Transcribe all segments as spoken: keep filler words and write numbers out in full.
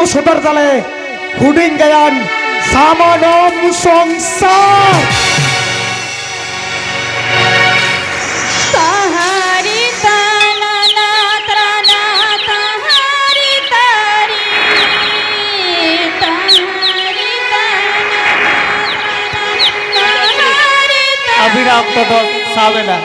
ᱥᱚᱫᱚᱨ ᱫᱟᱞᱮ ᱦᱩᱰᱤᱧ ᱜᱟᱭᱟᱱ ᱥᱟᱢᱟᱱᱚᱢ ᱥᱚᱝᱥᱟᱨ᱾ ᱛᱟᱦᱟᱨᱤ ᱛᱟᱱᱟᱱᱟ ᱛᱨᱟᱱᱟ ᱛᱟᱦᱟᱨᱤ ᱛᱟᱨᱤ, ᱛᱟᱦᱟᱨᱤ ᱛᱟᱱᱟᱱᱟ ᱛᱨᱟᱱᱟ ᱛᱟᱦᱟᱨᱤ ᱛᱟᱨᱤ᱾ ᱟᱹᱵᱤᱱᱟᱜ ᱚᱠᱛᱚ ᱫᱚ ᱥᱟᱵ ᱮᱱᱟ᱾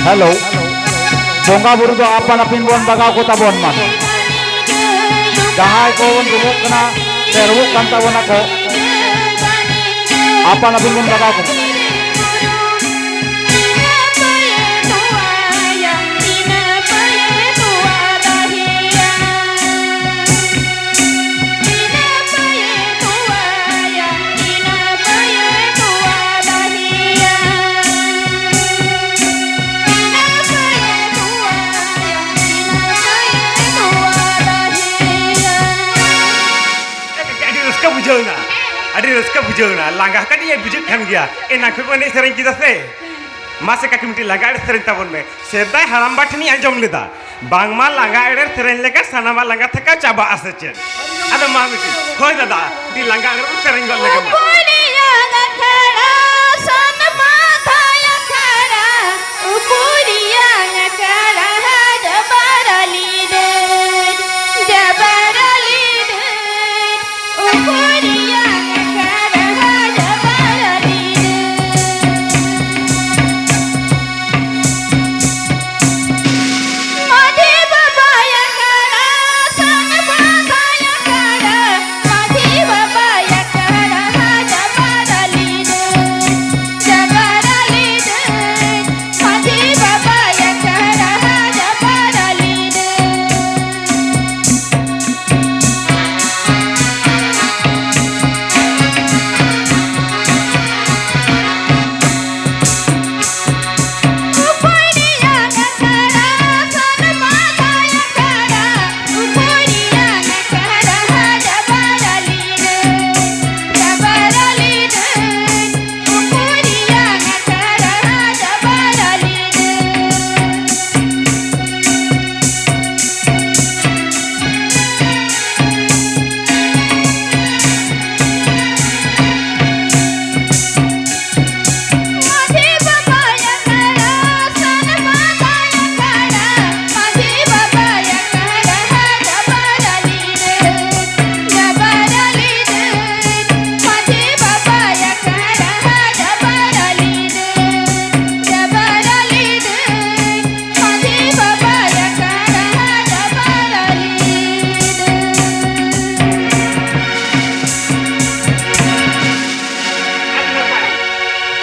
ᱦᱮᱞᱳ, ᱵᱚᱸᱜᱟ ᱵᱩᱨᱩ ᱫᱚ ᱟᱯᱟᱱ ᱟᱹᱯᱤᱱ ᱵᱚᱱ ᱵᱟᱜᱟᱣ ᱠᱚ ᱛᱟᱵᱚᱱ ᱢᱟ᱾ ᱡᱟᱦᱟᱸᱭ ᱠᱚᱵᱚᱱ ᱨᱩᱢᱩᱜ ᱠᱟᱱᱟ ᱥᱮ ᱨᱩᱢᱩᱜ ᱠᱟᱱ ᱛᱟᱵᱚᱱᱟ ᱠᱚ, ᱟᱯᱟᱱ ᱟᱹᱯᱤᱱ ᱵᱚᱱ ᱵᱟᱜᱟᱣ ᱠᱚ᱾ ᱟᱹᱰᱤ ᱨᱟᱹᱥᱠᱟᱹ ᱵᱩᱡᱷᱟᱹᱣ ᱮᱱᱟ᱾ ᱟᱹᱰᱤ ᱨᱟᱹᱥᱠᱟᱹ ᱵᱩᱡᱷᱟᱹᱣ ᱮᱱᱟ᱾ ᱞᱟᱸᱜᱟ ᱠᱟᱹᱴᱤᱡ ᱮ ᱵᱩᱡᱷᱟᱹᱜ ᱠᱟᱱ ᱜᱮᱭᱟ, ᱮᱱᱟᱝ ᱠᱷᱚᱱ ᱵᱚᱱ ᱮᱱᱮᱡ ᱥᱮᱨᱮᱧ ᱠᱮᱫᱟ ᱥᱮ᱾ ᱢᱟᱥᱮ ᱠᱟᱹᱠᱤ, ᱢᱤᱫᱴᱤᱡ ᱞᱟᱸᱜᱟ ᱮᱲᱮ ᱥᱮᱨᱮᱧ ᱛᱟᱵᱚᱱ ᱢᱮ᱾ ᱥᱮᱫᱟᱭ ᱦᱟᱲᱟᱢᱵᱟ ᱴᱷᱮᱱᱤᱧ ᱟᱸᱡᱚᱢ ᱞᱮᱫᱟ, ᱵᱟᱝᱢᱟ ᱞᱟᱸᱜᱟ ᱮᱲᱮ ᱥᱮᱨᱮᱧ ᱞᱮᱠᱷᱟᱱ ᱥᱟᱱᱟᱢᱟᱜ ᱞᱟᱸᱜᱟ ᱛᱷᱟᱠᱟᱣ ᱪᱟᱵᱟᱜᱼᱟ ᱥᱮ ᱪᱮᱫ? ᱟᱫᱚ ᱢᱟ ᱢᱤᱫᱴᱤᱡ, ᱦᱳᱭ ᱫᱟᱫᱟ, ᱢᱤᱫᱴᱤᱡ ᱞᱟᱸᱜᱟ ᱮᱲᱮ ᱥᱮᱨᱮᱧ ᱜᱚᱫ ᱞᱮᱜᱮ ᱢᱟ᱾ ᱩᱯᱩᱨᱤᱭᱟᱹ ᱟᱠᱷᱲᱟ, ᱥᱟᱱᱢᱟ ᱛᱷᱟᱭ ᱟᱠᱷᱲᱟ, ᱩᱯᱩᱨᱤᱭᱟᱹ ᱟᱠᱷᱲᱟ, ᱡᱟᱵᱟᱨᱟᱞᱤ ᱰᱟᱹᱨ, ᱡᱟᱵᱟᱨᱟᱞᱤ ᱰᱟᱹᱨ, ᱩᱯᱩᱨᱤᱭᱟᱹ ᱟᱠᱷᱲᱟ, ᱡᱟᱵᱟᱨᱟᱞᱤ ᱰᱟᱹᱨ᱾ ᱢᱟᱹᱡᱷᱤ ᱵᱟᱵᱟ ᱟᱠᱷᱲᱟ, ᱥᱟᱱ ᱵᱟᱵᱟ ᱟᱠᱷᱲᱟ, ᱢᱟᱹᱡᱷᱤ ᱵᱟᱵᱟ ᱟᱠᱷᱲᱟ, ᱡᱟᱵᱟᱨᱟᱞᱤ ᱰᱟᱹᱨ, ᱡᱟᱵᱟᱨᱟᱞᱤ ᱰᱟᱹᱨ, ᱢᱟᱹᱡᱷᱤ ᱵᱟᱵᱟ ᱟᱠᱷᱲᱟ, ᱡᱟᱵᱟᱨᱟᱞᱤ ᱰᱟᱹᱨ᱾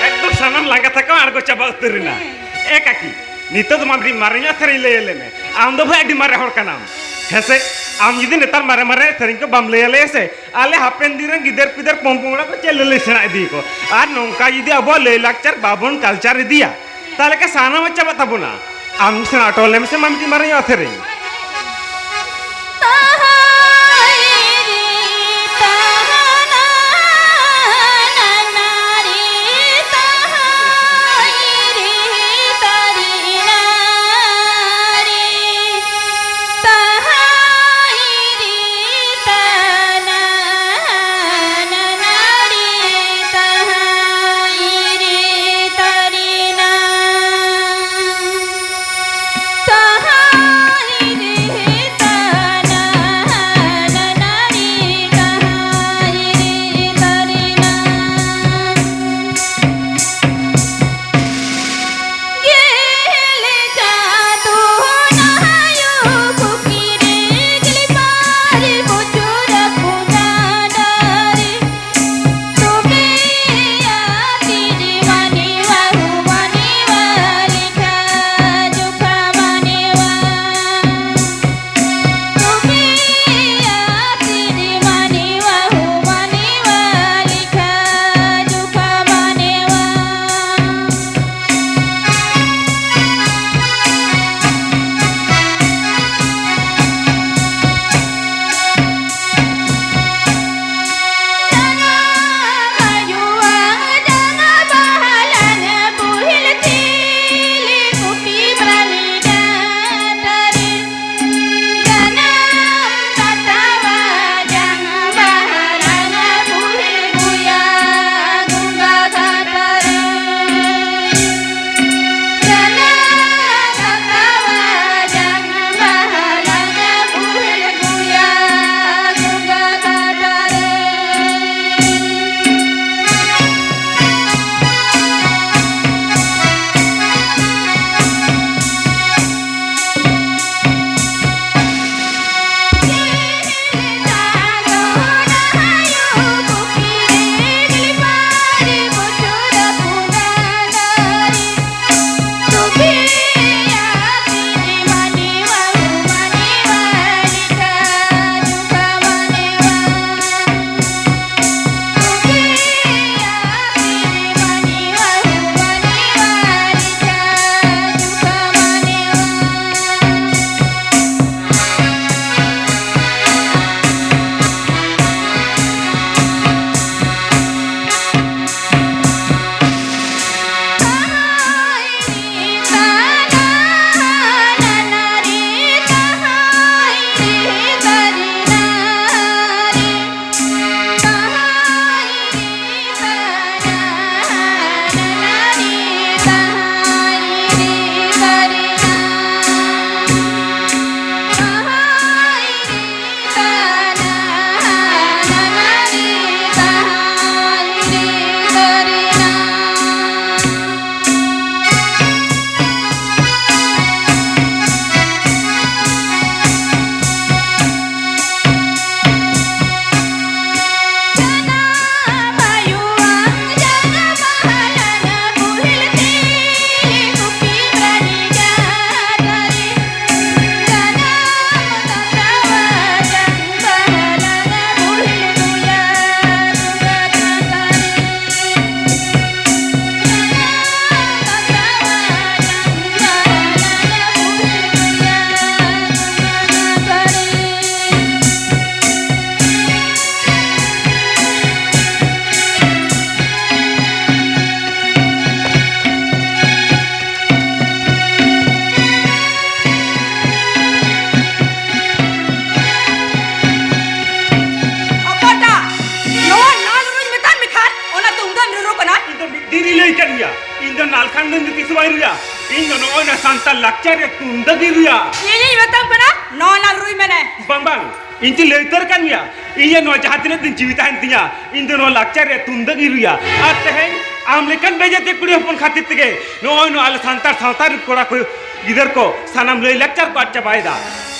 ᱮᱠᱫᱚᱢ ᱥᱟᱱᱟᱢ ᱞᱟᱸᱜᱟ ᱛᱷᱟᱠᱟᱣ ᱟᱬᱜᱚ ᱪᱟᱵᱟ ᱩᱛᱟᱹᱨ ᱮᱱᱟ᱾ ᱮ ᱠᱟᱹᱠᱤ, ᱱᱤᱛᱚᱜ ᱫᱚ ᱢᱟ ᱢᱤᱫᱴᱤᱡ ᱢᱟᱨᱮ ᱧᱚᱜ ᱥᱮᱨᱮᱧ ᱞᱟᱹᱭ ᱟᱞᱮ ᱢᱮ᱾ ᱟᱢ ᱫᱚ ᱵᱷᱟᱭ ᱟᱹᱰᱤ ᱢᱟᱨᱮ ᱦᱚᱲ ᱠᱟᱱᱟᱢ᱾ ᱦᱮᱸᱥᱮ, ᱟᱢ ᱡᱩᱫᱤ ᱱᱮᱛᱟᱨ ᱢᱟᱨᱮ ᱢᱟᱨᱮ ᱥᱮᱨᱮᱧ ᱠᱚ ᱵᱟᱢ ᱞᱟᱹᱭ ᱟᱞᱮᱭᱟ ᱥᱮ, ᱟᱞᱮ ᱦᱟᱯᱮᱱ ᱫᱤᱱ ᱨᱮᱱ ᱜᱤᱫᱟᱹᱨ ᱯᱤᱫᱟᱹᱨ ᱯᱚᱝ ᱯᱚᱝᱲᱟ ᱠᱚ ᱪᱮᱫ ᱞᱮ ᱞᱟᱹᱭ ᱥᱮᱬᱟ ᱤᱫᱤ ᱟᱠᱚ? ᱟᱨ ᱱᱚᱝᱠᱟ ᱡᱩᱫᱤ ᱟᱵᱚᱣᱟᱜ ᱞᱟᱹᱭ ᱞᱟᱠᱪᱟᱨ ᱵᱟᱵᱚᱱ ᱠᱟᱞᱪᱟᱨ ᱤᱫᱤᱭᱟ, ᱛᱟᱦᱞᱮ ᱠᱷᱟᱱ ᱥᱟᱱᱟᱢᱟᱜ ᱪᱟᱵᱟᱜ ᱛᱟᱵᱚᱱᱟ᱾ ᱟᱢ ᱥᱮᱬᱟ ᱦᱚᱴᱚ ᱟᱞᱮ ᱢᱮᱥᱮ ᱢᱟ ᱢᱤᱫᱴᱤᱡ ᱢᱟᱨᱮ ᱧᱚᱜ ᱥᱮᱨᱮᱧ᱾ ᱠᱷᱟᱱ ᱫᱚ ᱤᱧ ᱫᱚ ᱛᱤᱥ ᱦᱚᱸ ᱵᱟᱹᱧ ᱨᱩᱭᱟ᱾ ᱤᱧ ᱫᱚ ᱱᱚᱜᱼᱚᱭ ᱱᱟ ᱥᱟᱱᱛᱟᱲ ᱞᱟᱠᱪᱟᱨ ᱨᱮ ᱛᱩᱢᱫᱟᱹᱜ ᱤᱧ ᱨᱩᱭᱟ᱾ ᱤᱧᱤᱧ ᱢᱮᱛᱟᱢ ᱠᱟᱱᱟ, ᱱᱚᱜᱼᱚᱭ ᱱᱟ ᱨᱩᱭ ᱢᱮ ᱱᱮ᱾ ᱵᱟᱝ, ᱵᱟᱝ, ᱤᱧ ᱪᱮᱫ ᱞᱟᱹᱭ ᱩᱛᱟᱹᱨ ᱠᱟᱱ ᱜᱮᱭᱟ᱾ ᱤᱧᱟᱹᱜ ᱱᱚᱣᱟ ᱡᱟᱦᱟᱸ ᱛᱤᱱᱟᱹᱜ ᱫᱤᱱ ᱡᱤᱣᱤ ᱛᱟᱦᱮᱱ ᱛᱤᱧᱟ, ᱤᱧ ᱫᱚ ᱱᱚᱣᱟ ᱞᱟᱠᱪᱟᱨ ᱨᱮ ᱛᱩᱢᱫᱟᱹᱜ ᱤᱧ ᱨᱩᱭᱟ᱾ ᱟᱨ ᱛᱮᱦᱮᱧ ᱟᱢ ᱞᱮᱠᱟᱱ ᱵᱮᱡᱟᱹᱛᱤ ᱠᱩᱲᱤ ᱦᱚᱯᱚᱱ ᱠᱷᱟᱹᱛᱤᱨ ᱛᱮᱜᱮ ᱱᱚᱜᱼᱚᱭ ᱱᱚᱣᱟ ᱟᱞᱮ ᱥᱟᱱᱛᱟᱲ ᱥᱟᱶᱛᱟ ᱨᱮᱱ ᱠᱚᱲᱟ ᱠᱩᱲᱤ ᱜᱤᱫᱟᱹᱨ ᱠᱚ ᱥᱟᱱᱟᱢ ᱞᱟᱹᱭ ᱞᱟᱠᱪᱟᱨ ᱠᱚ ᱟᱫ ᱪᱟᱵᱟᱭᱮᱫᱟ᱾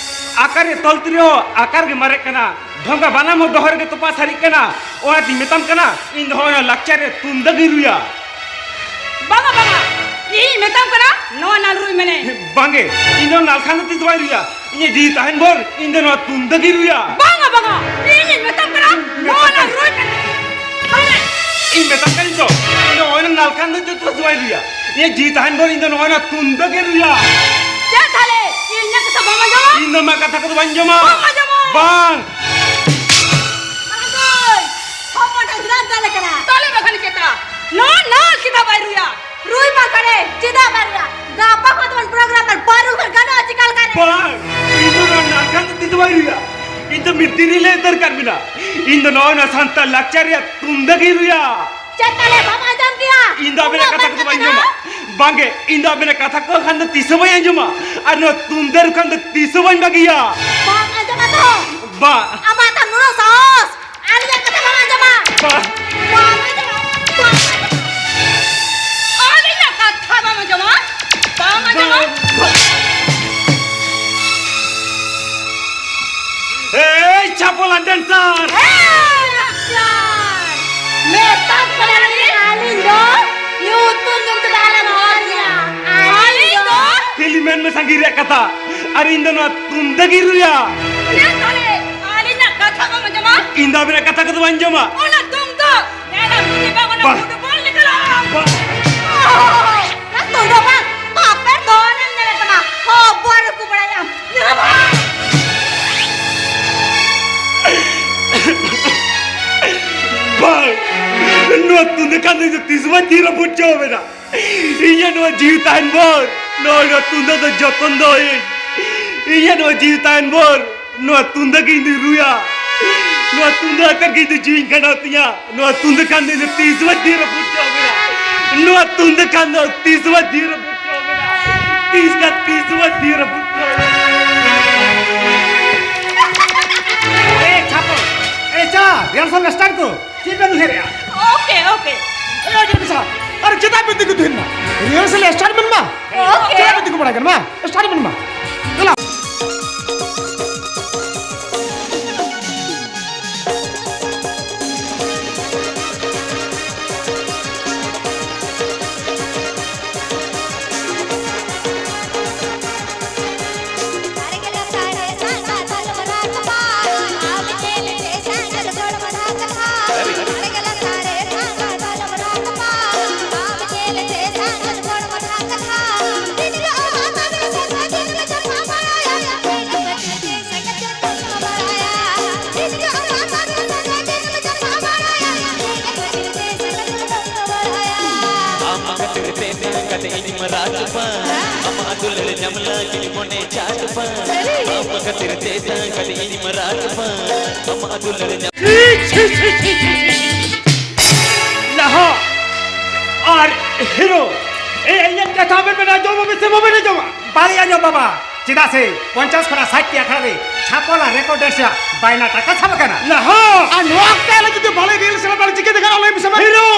ᱟᱠᱟᱨ ᱨᱮ ᱛᱚᱞ ᱛᱤᱨᱭᱳ ᱦᱚᱸ ᱟᱠᱟᱨ ᱜᱮ ᱢᱟᱨᱮᱜ ᱠᱟᱱᱟ, ᱰᱷᱚᱸᱜᱟ ᱵᱟᱱᱟᱢ ᱦᱚᱸ ᱫᱚᱦᱚ ᱨᱮᱜᱮ ᱛᱚᱯᱟ ᱥᱟᱹᱨᱤᱜ ᱠᱟᱱᱟ᱾ ᱚᱱᱟᱛᱤᱧ ᱢᱮᱛᱟᱢ ᱠᱟᱱᱟ, ᱤᱧ ᱫᱚ ᱱᱚᱜᱼᱚᱭ ᱱᱚᱣᱟ ᱞᱟᱠᱪᱟᱨ ᱨᱮ ᱛᱩᱢᱫᱟᱹᱜ ᱤᱧ ᱨᱩᱭᱟ᱾ ᱵᱟᱝᱟ, ᱵᱟᱝᱟ, ᱤᱧᱤᱧ ᱢᱮᱛᱟᱢ ᱠᱟᱱᱟ, ᱱᱚᱣᱟ ᱱᱟᱞ ᱨᱩᱭ ᱢᱮ ᱱᱮ᱾ ᱵᱟᱝᱜᱮ, ᱤᱧ ᱫᱚ ᱱᱟᱞᱠᱷᱟᱱ ᱫᱚ ᱛᱤᱥ ᱵᱟᱹᱧ ᱨᱩᱭᱟ᱾ ᱤᱧᱟᱹᱜ ᱡᱤᱣᱤ ᱛᱟᱦᱮᱱ ᱵᱷᱳᱨ ᱤᱧ ᱫᱚ ᱱᱚᱣᱟ ᱛᱩᱢᱫᱟᱹᱜ ᱤᱧ ᱨᱩᱭᱟ᱾ ᱵᱟᱝᱟ, ᱵᱟᱝᱟ, ᱤᱧᱤᱧ ᱢᱮᱛᱟᱢ ᱠᱟᱱᱟ, ᱱᱚᱣᱟ ᱱᱟᱞ ᱨᱩᱭ ᱢᱮ ᱱᱮ᱾ ᱤᱧ ᱢᱮᱛᱟᱢ ᱠᱟᱹᱱᱟᱹᱧ ᱛᱚ, ᱤᱧ ᱫᱚ ᱱᱚᱜᱼᱚᱭ ᱱᱟ ᱱᱟᱞᱠᱷᱟᱱ ᱫᱚ ᱛᱤᱥ ᱵᱟᱹᱧ ᱨᱩᱭᱟ᱾ ᱤᱧᱟᱹᱜ ᱡᱤᱣᱤ ᱛᱟᱦᱮᱱ ᱵᱷᱳᱨ ᱤᱧ ᱫᱚ ᱱᱚᱜᱼᱚᱭ ᱱᱟ ᱛᱩᱢᱫᱟᱹᱜ ᱤᱧ ᱨᱩᱭᱟ᱾ ᱪᱮᱫ ᱛᱟᱦᱞᱮ? ᱤᱧᱟᱹᱜ ᱠᱟᱛᱷᱟ ᱵᱟᱢ ᱟᱸᱡᱚᱢᱟ? ᱤᱧ ᱫᱚ ᱟᱢᱟᱜ ᱠᱟᱛᱷᱟ ᱠᱚᱫᱚ ᱵᱟᱹᱧ ᱟᱸᱡᱚᱢᱟ᱾ ᱵᱟᱢ ᱟᱸᱡᱚᱢᱟ? ᱵᱟᱝ᱾ ᱢᱟᱨᱟᱝ ᱫᱟᱹᱭ, ᱦᱚᱯᱚᱱ ᱮ ᱪᱮᱫᱟᱜ ᱫᱟᱞᱮ ᱠᱟᱱᱟ? ᱫᱟᱞᱮ ᱵᱟᱠᱷᱟᱱ ᱪᱮᱫᱟᱜ? ᱱᱚᱣᱟ ᱱᱟᱞ ᱪᱮᱫᱟᱜ ᱵᱟᱭ ᱨᱩᱭᱟ? ᱨᱩᱭ ᱢᱟ ᱠᱟᱲᱮ, ᱪᱮᱫᱟᱜ ᱵᱟᱭ ᱨᱩᱭᱟ? ᱜᱟᱯᱟ ᱠᱷᱚᱱ ᱫᱚᱵᱚᱱ ᱯᱨᱳᱜᱨᱟᱢ ᱟᱨ ᱵᱟᱭ ᱨᱩ ᱠᱷᱟᱱ ᱜᱟᱱᱚᱜᱼᱟ ᱪᱤᱠᱟ ᱞᱮᱠᱟᱨᱮ? ᱵᱟᱝ, ᱤᱧ ᱫᱚ ᱱᱚᱣᱟ ᱱᱟᱞᱠᱷᱟᱱ ᱫᱚ ᱛᱤᱥ ᱦᱚᱸ ᱵᱟᱹᱧ ᱨᱩᱭᱟ᱾ ᱤᱧ ᱫᱚ ᱢᱤᱫ ᱫᱤᱱ ᱨᱮ ᱞᱟᱹᱭ ᱩᱛᱟᱹᱨ ᱠᱟᱫ ᱵᱤᱱᱟ᱾ ᱤᱧ ᱫᱚ ᱱᱚᱜᱼᱚᱭ ᱱᱚᱣᱟ ᱥᱟᱱᱛᱟᱲ ᱞᱟᱠᱪᱟᱨ ᱨᱮᱭᱟᱜ ᱛᱩᱢᱫᱟᱹᱜ ᱤᱧ ᱨᱩᱭᱟ᱾ ᱪᱮᱫ ᱛᱟᱞᱮ ᱵᱟᱢ ᱟᱸᱡᱚᱢ ᱠᱮᱭᱟ? ᱤᱧ ᱫᱚ ᱟᱵᱮᱱᱟᱜ ᱩᱱᱟᱹᱜ ᱠᱟᱛᱷᱟ ᱠᱚᱫᱚ ᱵᱟᱹᱧ ᱟᱸᱡᱚᱢᱟ᱾ ᱵᱟᱝᱜᱮ, ᱤᱧ ᱫᱚ ᱟᱵᱮᱱᱟᱜ ᱠᱟᱛᱷᱟ ᱠᱚ ᱠᱷᱟᱱ ᱫᱚ ᱛᱤᱥ ᱦᱚᱸ ᱵᱟᱹᱧ ᱟᱸᱡᱚᱢᱟ᱾ ᱟᱨ ᱱᱚᱣᱟ ᱛᱩᱢᱫᱟᱹᱜ ᱨᱩ ᱠᱷᱟᱱ ᱫᱚ ᱛᱤᱥ ᱦᱚᱸ ᱵᱟᱹᱧ ᱵᱟᱹᱜᱤᱭᱟ᱾ ᱵᱟᱢ ᱟᱸᱡᱚᱢᱟ ᱛᱚ? ᱵᱟ᱾ ᱟᱢᱟᱜ ᱛᱟᱢ ᱱᱩᱱᱟᱹᱜ ᱥᱟᱦᱚᱥ? ᱟᱹᱞᱤᱧᱟᱜ ᱠᱟᱛᱷᱟ ᱵᱟᱢ ᱟᱸᱡᱚᱢᱟ? ᱵᱟ᱾ ᱵᱟᱢ ᱟᱸᱡᱚᱢᱟ? ᱵᱟᱢ ᱟᱸᱡᱚᱢᱟ? ᱟᱹᱞᱤᱧᱟᱜ ᱠᱟᱛᱷᱟ ᱵᱟᱢ ᱟᱸᱡᱚᱢᱟ? ᱵᱟᱢ ᱟᱸᱡᱚᱢᱟ? ᱵᱟ, ᱵᱟ᱾ ᱮᱭ ᱪᱷᱟᱯᱚᱞᱟ ᱰᱮᱱᱥᱟᱨ! ᱦᱮᱸ, ᱰᱟᱠᱛᱟᱨ! ᱢᱮᱛᱟᱢ ᱠᱟᱱᱟᱞᱤᱧ, ᱟᱹᱞᱤᱧ ᱫᱚ ᱧᱩᱛᱩᱢ ᱧᱩᱛᱩᱢ ᱛᱮ ᱟᱞᱚᱢ ᱦᱚᱦᱚ ᱞᱤᱧᱟ᱾ ᱟᱹᱞᱤᱧ ᱫᱚ ᱠᱷᱟᱹᱞᱤ ᱢᱮᱱ ᱢᱮ ᱥᱟᱸᱜᱤᱧ ᱨᱮᱭᱟᱜ ᱠᱟᱛᱷᱟ, ᱟᱨ ᱤᱧ ᱫᱚ ᱱᱚᱣᱟ ᱛᱩᱢᱫᱟᱹᱜ ᱤᱧ ᱨᱩᱭᱟ᱾ ᱪᱮᱫ ᱛᱟᱦᱞᱮ? ᱟᱹᱞᱤᱧᱟᱜ ᱠᱟᱛᱷᱟ ᱵᱟᱢ ᱟᱸᱡᱚᱢᱟ? ᱤᱧ ᱫᱚ ᱟᱵᱮᱱᱟᱜ ᱠᱟᱛᱷᱟ ᱠᱚᱫᱚ ᱵᱟᱹᱧ ᱟᱸᱡᱚᱢᱟ᱾ ᱚᱱᱟ ᱛᱩᱢᱫᱟᱹᱜ ᱧᱮᱞᱟᱢ ᱡᱩᱫᱤ ᱵᱟᱝ, ᱚᱱᱟ ᱵᱟ᱾ ᱯᱷᱩᱴᱵᱚᱞ ᱞᱮᱠᱟ ᱞᱟᱲᱟᱣ᱾ ᱵᱟ᱾ ᱚᱱᱟ ᱛᱩᱢᱫᱟᱹᱜ ᱵᱟᱝ, ᱵᱟᱯᱮ ᱫᱚᱱᱮᱢ ᱧᱮᱞᱮᱫ ᱛᱟᱢᱟ, ᱦᱚᱵᱚᱨ ᱠᱚ ᱵᱟᱲᱟᱭᱟᱢ᱾ ᱵᱟᱝ, ᱱᱚᱣᱟ ᱛᱩᱢᱫᱟᱹᱜ ᱠᱷᱟᱱ ᱫᱚ ᱤᱧ ᱫᱚ ᱛᱤᱥ ᱵᱟᱹᱧ ᱛᱷᱤᱨ ᱦᱚᱯᱚᱱ ᱦᱚᱪᱚ ᱟᱵᱮᱱᱟ᱾ ᱤᱧᱟᱹᱜ ᱱᱚᱣᱟ ᱡᱤᱣᱤ ᱛᱟᱦᱮᱱ ᱵᱷᱳᱨ ᱱᱚᱣᱟ, ᱱᱚᱣᱟ ᱛᱩᱢᱫᱟᱹᱜ ᱫᱚ ᱡᱚᱛᱚᱱ ᱫᱚᱦᱚᱭᱟᱹᱧ᱾ ᱤᱧᱟᱹᱜ ᱱᱚᱣᱟ ᱡᱤᱣᱤ ᱛᱟᱦᱮᱱ ᱵᱷᱳᱨ ᱱᱚᱣᱟ ᱛᱩᱢᱫᱟᱹᱜ ᱜᱮ ᱤᱧ ᱫᱚᱧ ᱨᱩᱭᱟ᱾ ᱱᱚᱣᱟ ᱛᱩᱢᱫᱟᱹᱜ ᱟᱛᱮᱫ ᱜᱮ ᱤᱧ ᱫᱚ ᱡᱤᱣᱤᱧ ᱠᱷᱟᱸᱰᱟᱣ ᱛᱤᱧᱟ᱾ ᱱᱚᱣᱟ ᱛᱩᱢᱫᱟᱹᱜ ᱠᱷᱟᱱ ᱫᱚ ᱤᱧ ᱫᱚ ᱛᱤᱥ ᱵᱟᱹᱧ ᱛᱷᱤᱨ ᱦᱚᱯᱚᱱ ᱦᱚᱪᱚ ᱟᱵᱮᱱᱟ᱾ ᱱᱚᱣᱟ ᱛᱩᱢᱫᱟᱜ ᱠᱷᱟᱱ ᱫᱚ ᱛᱤᱥ ᱦᱚᱸ ᱵᱟᱝ ᱛᱷᱤᱨ ᱵᱩᱴᱟᱹ ᱢᱮᱱᱟᱜᱼᱟ᱾ ᱛᱤᱥ ᱠᱷᱟᱱ ᱛᱤᱥ ᱦᱚᱸ ᱵᱟᱝ ᱛᱷᱤᱨ ᱵᱩᱴᱟᱹ ᱢᱮᱱᱟᱜᱼᱟ᱾ ᱮ ᱪᱷᱟᱯᱚ, ᱮ ᱪᱟ, rehearsal start ᱠᱚ᱾ ᱪᱮᱫ ᱵᱮᱱ ᱩᱭᱦᱟᱹᱨᱮᱜᱼᱟ? Okay, okay. ᱮ ᱟᱹᱰᱤ ᱵᱮᱥᱟ᱾ ᱟᱨ ᱪᱮᱫᱟᱜ ᱵᱮᱱ ᱛᱤᱸᱜᱩ ᱛᱟᱦᱮᱱᱟ? Rehearsal start ᱵᱮᱱ ᱢᱟ᱾ ᱳᱠᱮ᱾ ᱪᱮᱫᱟᱜ ᱵᱮᱱ ᱛᱤᱸᱜᱩ ᱵᱟᱲᱟᱭ ᱠᱟᱱᱟ? ᱢᱟ, start ᱵᱮᱱ ᱢᱟ᱾ ᱫᱮᱞᱟ᱾ ᱟᱢ ᱠᱷᱟᱹᱛᱤᱨ ᱛᱮ ᱫᱟᱜ ᱠᱟᱛᱮ ᱤᱧ ᱢᱟᱨᱟᱜ ᱵᱟᱝ, ᱟᱢᱟᱜ ᱫᱩᱞᱟᱹᱲ ᱧᱟᱢ ᱞᱟᱹᱜᱤᱫ ᱢᱚᱱᱮ ᱪᱟᱸᱫ ᱵᱟᱝ᱾ ᱥᱟᱹᱨᱤ? ᱟᱢ ᱠᱷᱟᱹᱛᱤᱨ ᱛᱮ ᱫᱟᱜ ᱠᱟᱛᱮ ᱤᱧ ᱢᱟᱨᱟᱜ ᱵᱟᱝ, ᱟᱢᱟᱜ ᱫᱩᱞᱟᱹᱲ ᱧᱟᱢ ᱞᱟᱦᱟ ᱟᱨ ᱦᱤᱨᱳ, ᱮ, ᱤᱧᱟᱹᱜ ᱠᱟᱛᱷᱟ ᱵᱮᱱ ᱢᱮᱱᱟ, ᱟᱸᱡᱚᱢ ᱟᱵᱮᱱ ᱥᱮ ᱵᱟᱵᱮᱱ ᱟᱸᱡᱚᱢᱟ? ᱵᱟᱞᱤᱧ ᱟᱸᱡᱚᱢ ᱵᱟᱵᱟ, ᱪᱮᱫᱟᱜ ᱥᱮ ᱯᱚᱧᱪᱟᱥ ᱠᱷᱚᱱᱟᱜ ᱥᱟᱴ ᱴᱤ ᱟᱠᱷᱲᱟ ᱨᱮ ᱪᱷᱟᱯᱚᱞ ᱟᱨ ᱨᱮᱠᱚᱨᱰ ᱰᱮᱱᱥ ᱨᱮᱭᱟᱜ ᱵᱟᱭᱱᱟ ᱴᱟᱠᱟ ᱥᱟᱵ ᱟᱠᱟᱱᱟ᱾ ᱞᱟᱦᱟ᱾ ᱟᱨ ᱱᱚᱣᱟ ᱚᱠᱛᱮ ᱟᱞᱮ ᱡᱩᱫᱤ ᱵᱟᱞᱮ ᱨᱤᱦᱟᱨᱥᱟᱞᱟ, ᱛᱟᱦᱞᱮ ᱪᱤᱠᱟᱹᱛᱮ ᱜᱟᱱᱚᱜᱼᱟ, ᱞᱟᱹᱭ ᱢᱮᱥᱮ ᱢᱟ? ᱦᱤᱨᱳ!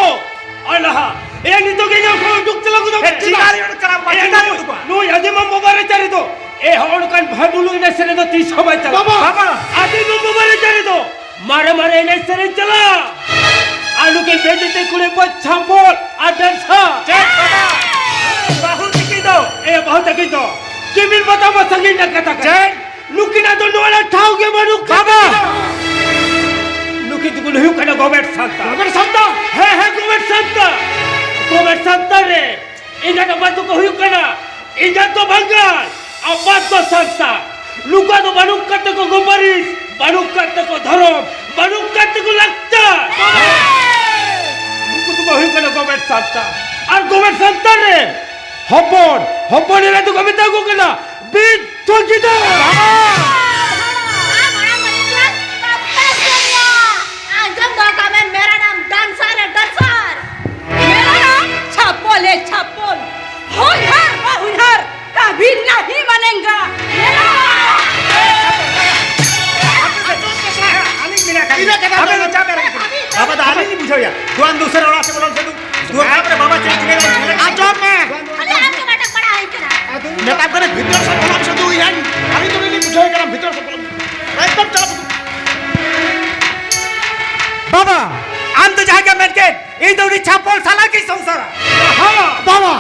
ᱟᱨ ᱞᱟᱦᱟ, ᱮ, ᱱᱤᱛᱚᱜ ᱜᱮ ᱤᱧᱟᱹᱜ ᱠᱷᱚᱱ ᱩᱰᱩᱠ ᱪᱟᱞᱟᱣ ᱜᱚᱫᱚᱜ ᱢᱮ᱾ ᱮ, ᱪᱮᱫᱟᱜ ᱮ, ᱪᱮᱫᱟᱜ ᱱᱩᱭ, ᱩᱰᱩᱠᱚᱜᱼᱟ? ᱱᱩᱭ ᱟᱹᱫᱤᱢᱟ ᱵᱟᱵᱟ ᱨᱮ ᱪᱟᱹᱨᱤ ᱫᱚ, ᱮ, ᱦᱚᱸᱜᱼᱚ ᱱᱚᱝᱠᱟᱱ ᱵᱷᱟᱹᱵᱩᱞᱩ ᱮᱱᱮᱡ ᱥᱮᱨᱮᱧ ᱫᱚ ᱛᱤᱥ ᱦᱚᱸ ᱵᱟᱭ ᱪᱟᱞᱟᱜᱼᱟ᱾ ᱵᱟᱵᱟ! ᱟᱹᱫᱤᱢᱟ ᱵᱟᱵᱟ ᱨᱮ ᱪᱟᱹᱨᱤ ᱫᱚ, ᱢᱟᱨᱮ ᱢᱟᱨᱮ ᱮᱱᱮᱡ ᱥᱮᱨᱮᱧ ᱪᱟᱞᱟᱜ᱾ ᱟᱨ ᱱᱩᱠᱤᱱ ᱵᱮᱡᱤᱛᱤ ᱠᱩᱲᱤ ᱠᱚ ᱪᱷᱟᱯᱚᱞ ᱟᱨ ᱰᱮᱱᱥᱟᱨ᱾ ᱪᱮᱫ ᱵᱟᱵᱟ? ᱵᱟᱹᱦᱩ ᱛᱟᱹᱠᱤᱱ ᱫᱚ, ᱮ, ᱵᱟᱹᱦᱩ ᱛᱟᱹᱠᱤᱱ ᱫᱚ ᱠᱤᱢᱤᱱ ᱵᱟᱛᱟ ᱢᱟ ᱥᱟᱺᱜᱤᱧ ᱨᱮᱱᱟᱜ ᱠᱟᱛᱷᱟ ᱠᱟᱱᱟ᱾ ᱪᱮᱫ? ᱱᱩᱠᱤᱱᱟᱜ ᱫᱚ ᱱᱚᱣᱟ ᱨᱮ ᱴᱷᱟᱶ ᱜᱮ ᱵᱟᱹᱱᱩᱜ ᱠᱟᱫᱟ᱾ ᱵᱟᱵᱟ! ᱱᱩᱠᱤᱱ ᱫᱚᱠᱤᱱ ᱦᱩᱭᱩᱜ ᱠᱟᱱᱟ ᱜᱚᱵᱮᱴ ᱥᱟᱱᱛᱟ᱾ ᱜᱚᱵᱮᱴ ᱥᱟᱱᱛᱟ? ᱦᱮᱸ, ᱦᱮᱸ, ᱜᱚᱵᱮᱴ ᱥᱟᱱᱛᱟ᱾ ᱜᱚᱵᱮᱴ ᱥᱟᱱᱛᱟ ᱨᱮ ᱮᱸᱜᱟᱛ ᱟᱯᱟᱛ ᱫᱚᱠᱚ ᱦᱩᱭᱩᱜ ᱠᱟᱱᱟ, ᱮᱸᱜᱟᱛ ᱫᱚ ᱵᱟᱝᱜᱟᱞ, ᱟᱯᱟᱛ ᱫᱚ ᱥᱟᱱᱛᱟ᱾ ᱱᱩᱠᱩᱣᱟᱜ ᱫᱚ ᱵᱟᱹᱱᱩᱜ ᱠᱟᱫ ᱛᱟᱠᱚ ᱜᱚ ᱯᱟᱹᱨᱤᱥ, ᱵᱟᱹᱱᱩᱜ ᱠᱟᱫ ᱛᱟᱠᱚ ᱫᱷᱚᱨᱚᱢ, ᱵᱟᱹᱱᱩᱜ ᱠᱟᱫ ᱛᱟᱠᱚ ᱞᱟᱠᱪᱟᱨ᱾ ᱱᱩᱠᱩ ᱫᱚᱠᱚ ᱦᱩᱭᱩᱜ ᱠᱟᱱᱟ ᱜᱚᱵᱮᱴ ᱥᱟᱱᱛᱟ᱾ ᱟᱨ ᱜᱚᱵᱮᱴ ᱥᱟᱱᱛᱟ ᱨᱮ ᱦᱚᱯᱚᱱ, ᱦᱚᱯᱚᱱ ᱮᱨᱟ ᱫᱚᱠᱚ ᱢᱮᱛᱟ ᱠᱚ ᱠᱟᱱᱟ ᱵᱤᱫ ᱛᱚ ᱜᱤᱫᱟᱹᱨ! ᱟᱢ ᱚᱲᱟᱜ ᱠᱷᱚᱱ ᱤᱧ ᱫᱚ ᱵᱟᱯᱮ ᱥᱮᱱᱚᱜᱼᱟ᱾ ᱟᱸᱡᱚᱢ ᱫᱚᱦᱚ ᱠᱟᱜ ᱢᱮ, ᱢᱮᱨᱟ ᱱᱟᱢ ᱰᱟᱱᱥᱟᱨ ᱦᱮ, ᱰᱟᱱᱥᱟᱨ᱾ ᱢᱮᱨᱟ ᱱᱟᱢ ᱫᱩᱥᱟᱹᱨᱟ ᱚᱲᱟᱜ ᱥᱮᱫ ᱵᱚᱞᱚᱱ ᱥᱮ ᱫᱩ᱾ ᱫᱩᱣᱟᱨ ᱫᱷᱟᱨᱮ ᱨᱮ ᱵᱟᱵᱟ ᱪᱮᱫ ᱮ ᱪᱤᱠᱟᱹᱭᱟ? ᱟᱸᱡᱚᱢ ᱢᱮ᱾ ᱠᱷᱟᱹᱞᱤ ᱟᱢ ᱜᱮ ᱢᱟᱰᱟᱝ ᱯᱟᱲᱟᱜ ᱦᱩᱭ ᱠᱟᱱᱟ᱾ ᱢᱮᱛᱟᱢ ᱠᱟᱱᱟ ᱵᱷᱤᱛᱟᱹᱨ ᱥᱮᱫ ᱵᱚᱞᱚᱱ ᱥᱮ ᱫᱩ᱾ ᱤᱧ, ᱟᱹᱞᱤᱧ ᱫᱚ ᱞᱤᱧ ᱵᱩᱡᱷᱟᱹᱣ ᱠᱟᱱᱟ ᱵᱷᱤᱛᱟᱹᱨ ᱥᱮᱫ ᱵᱚᱞᱚᱱ᱾ ᱮᱠᱫᱚᱢ ᱪᱟᱞᱟᱜ ᱵᱟᱹᱵᱩ᱾ ᱵᱟᱵᱟ, ᱟᱢ ᱫᱚ ᱡᱟᱦᱟᱸ ᱜᱮᱢ ᱢᱮᱱ ᱠᱮᱫ, ᱤᱧ ᱫᱚ ᱩᱱᱤ ᱪᱷᱟᱯᱚᱞ ᱥᱟᱞᱟᱜ ᱜᱤᱧ ᱥᱚᱝᱥᱟᱨᱟ᱾ ᱦᱮᱸ, ᱵᱟᱵᱟ,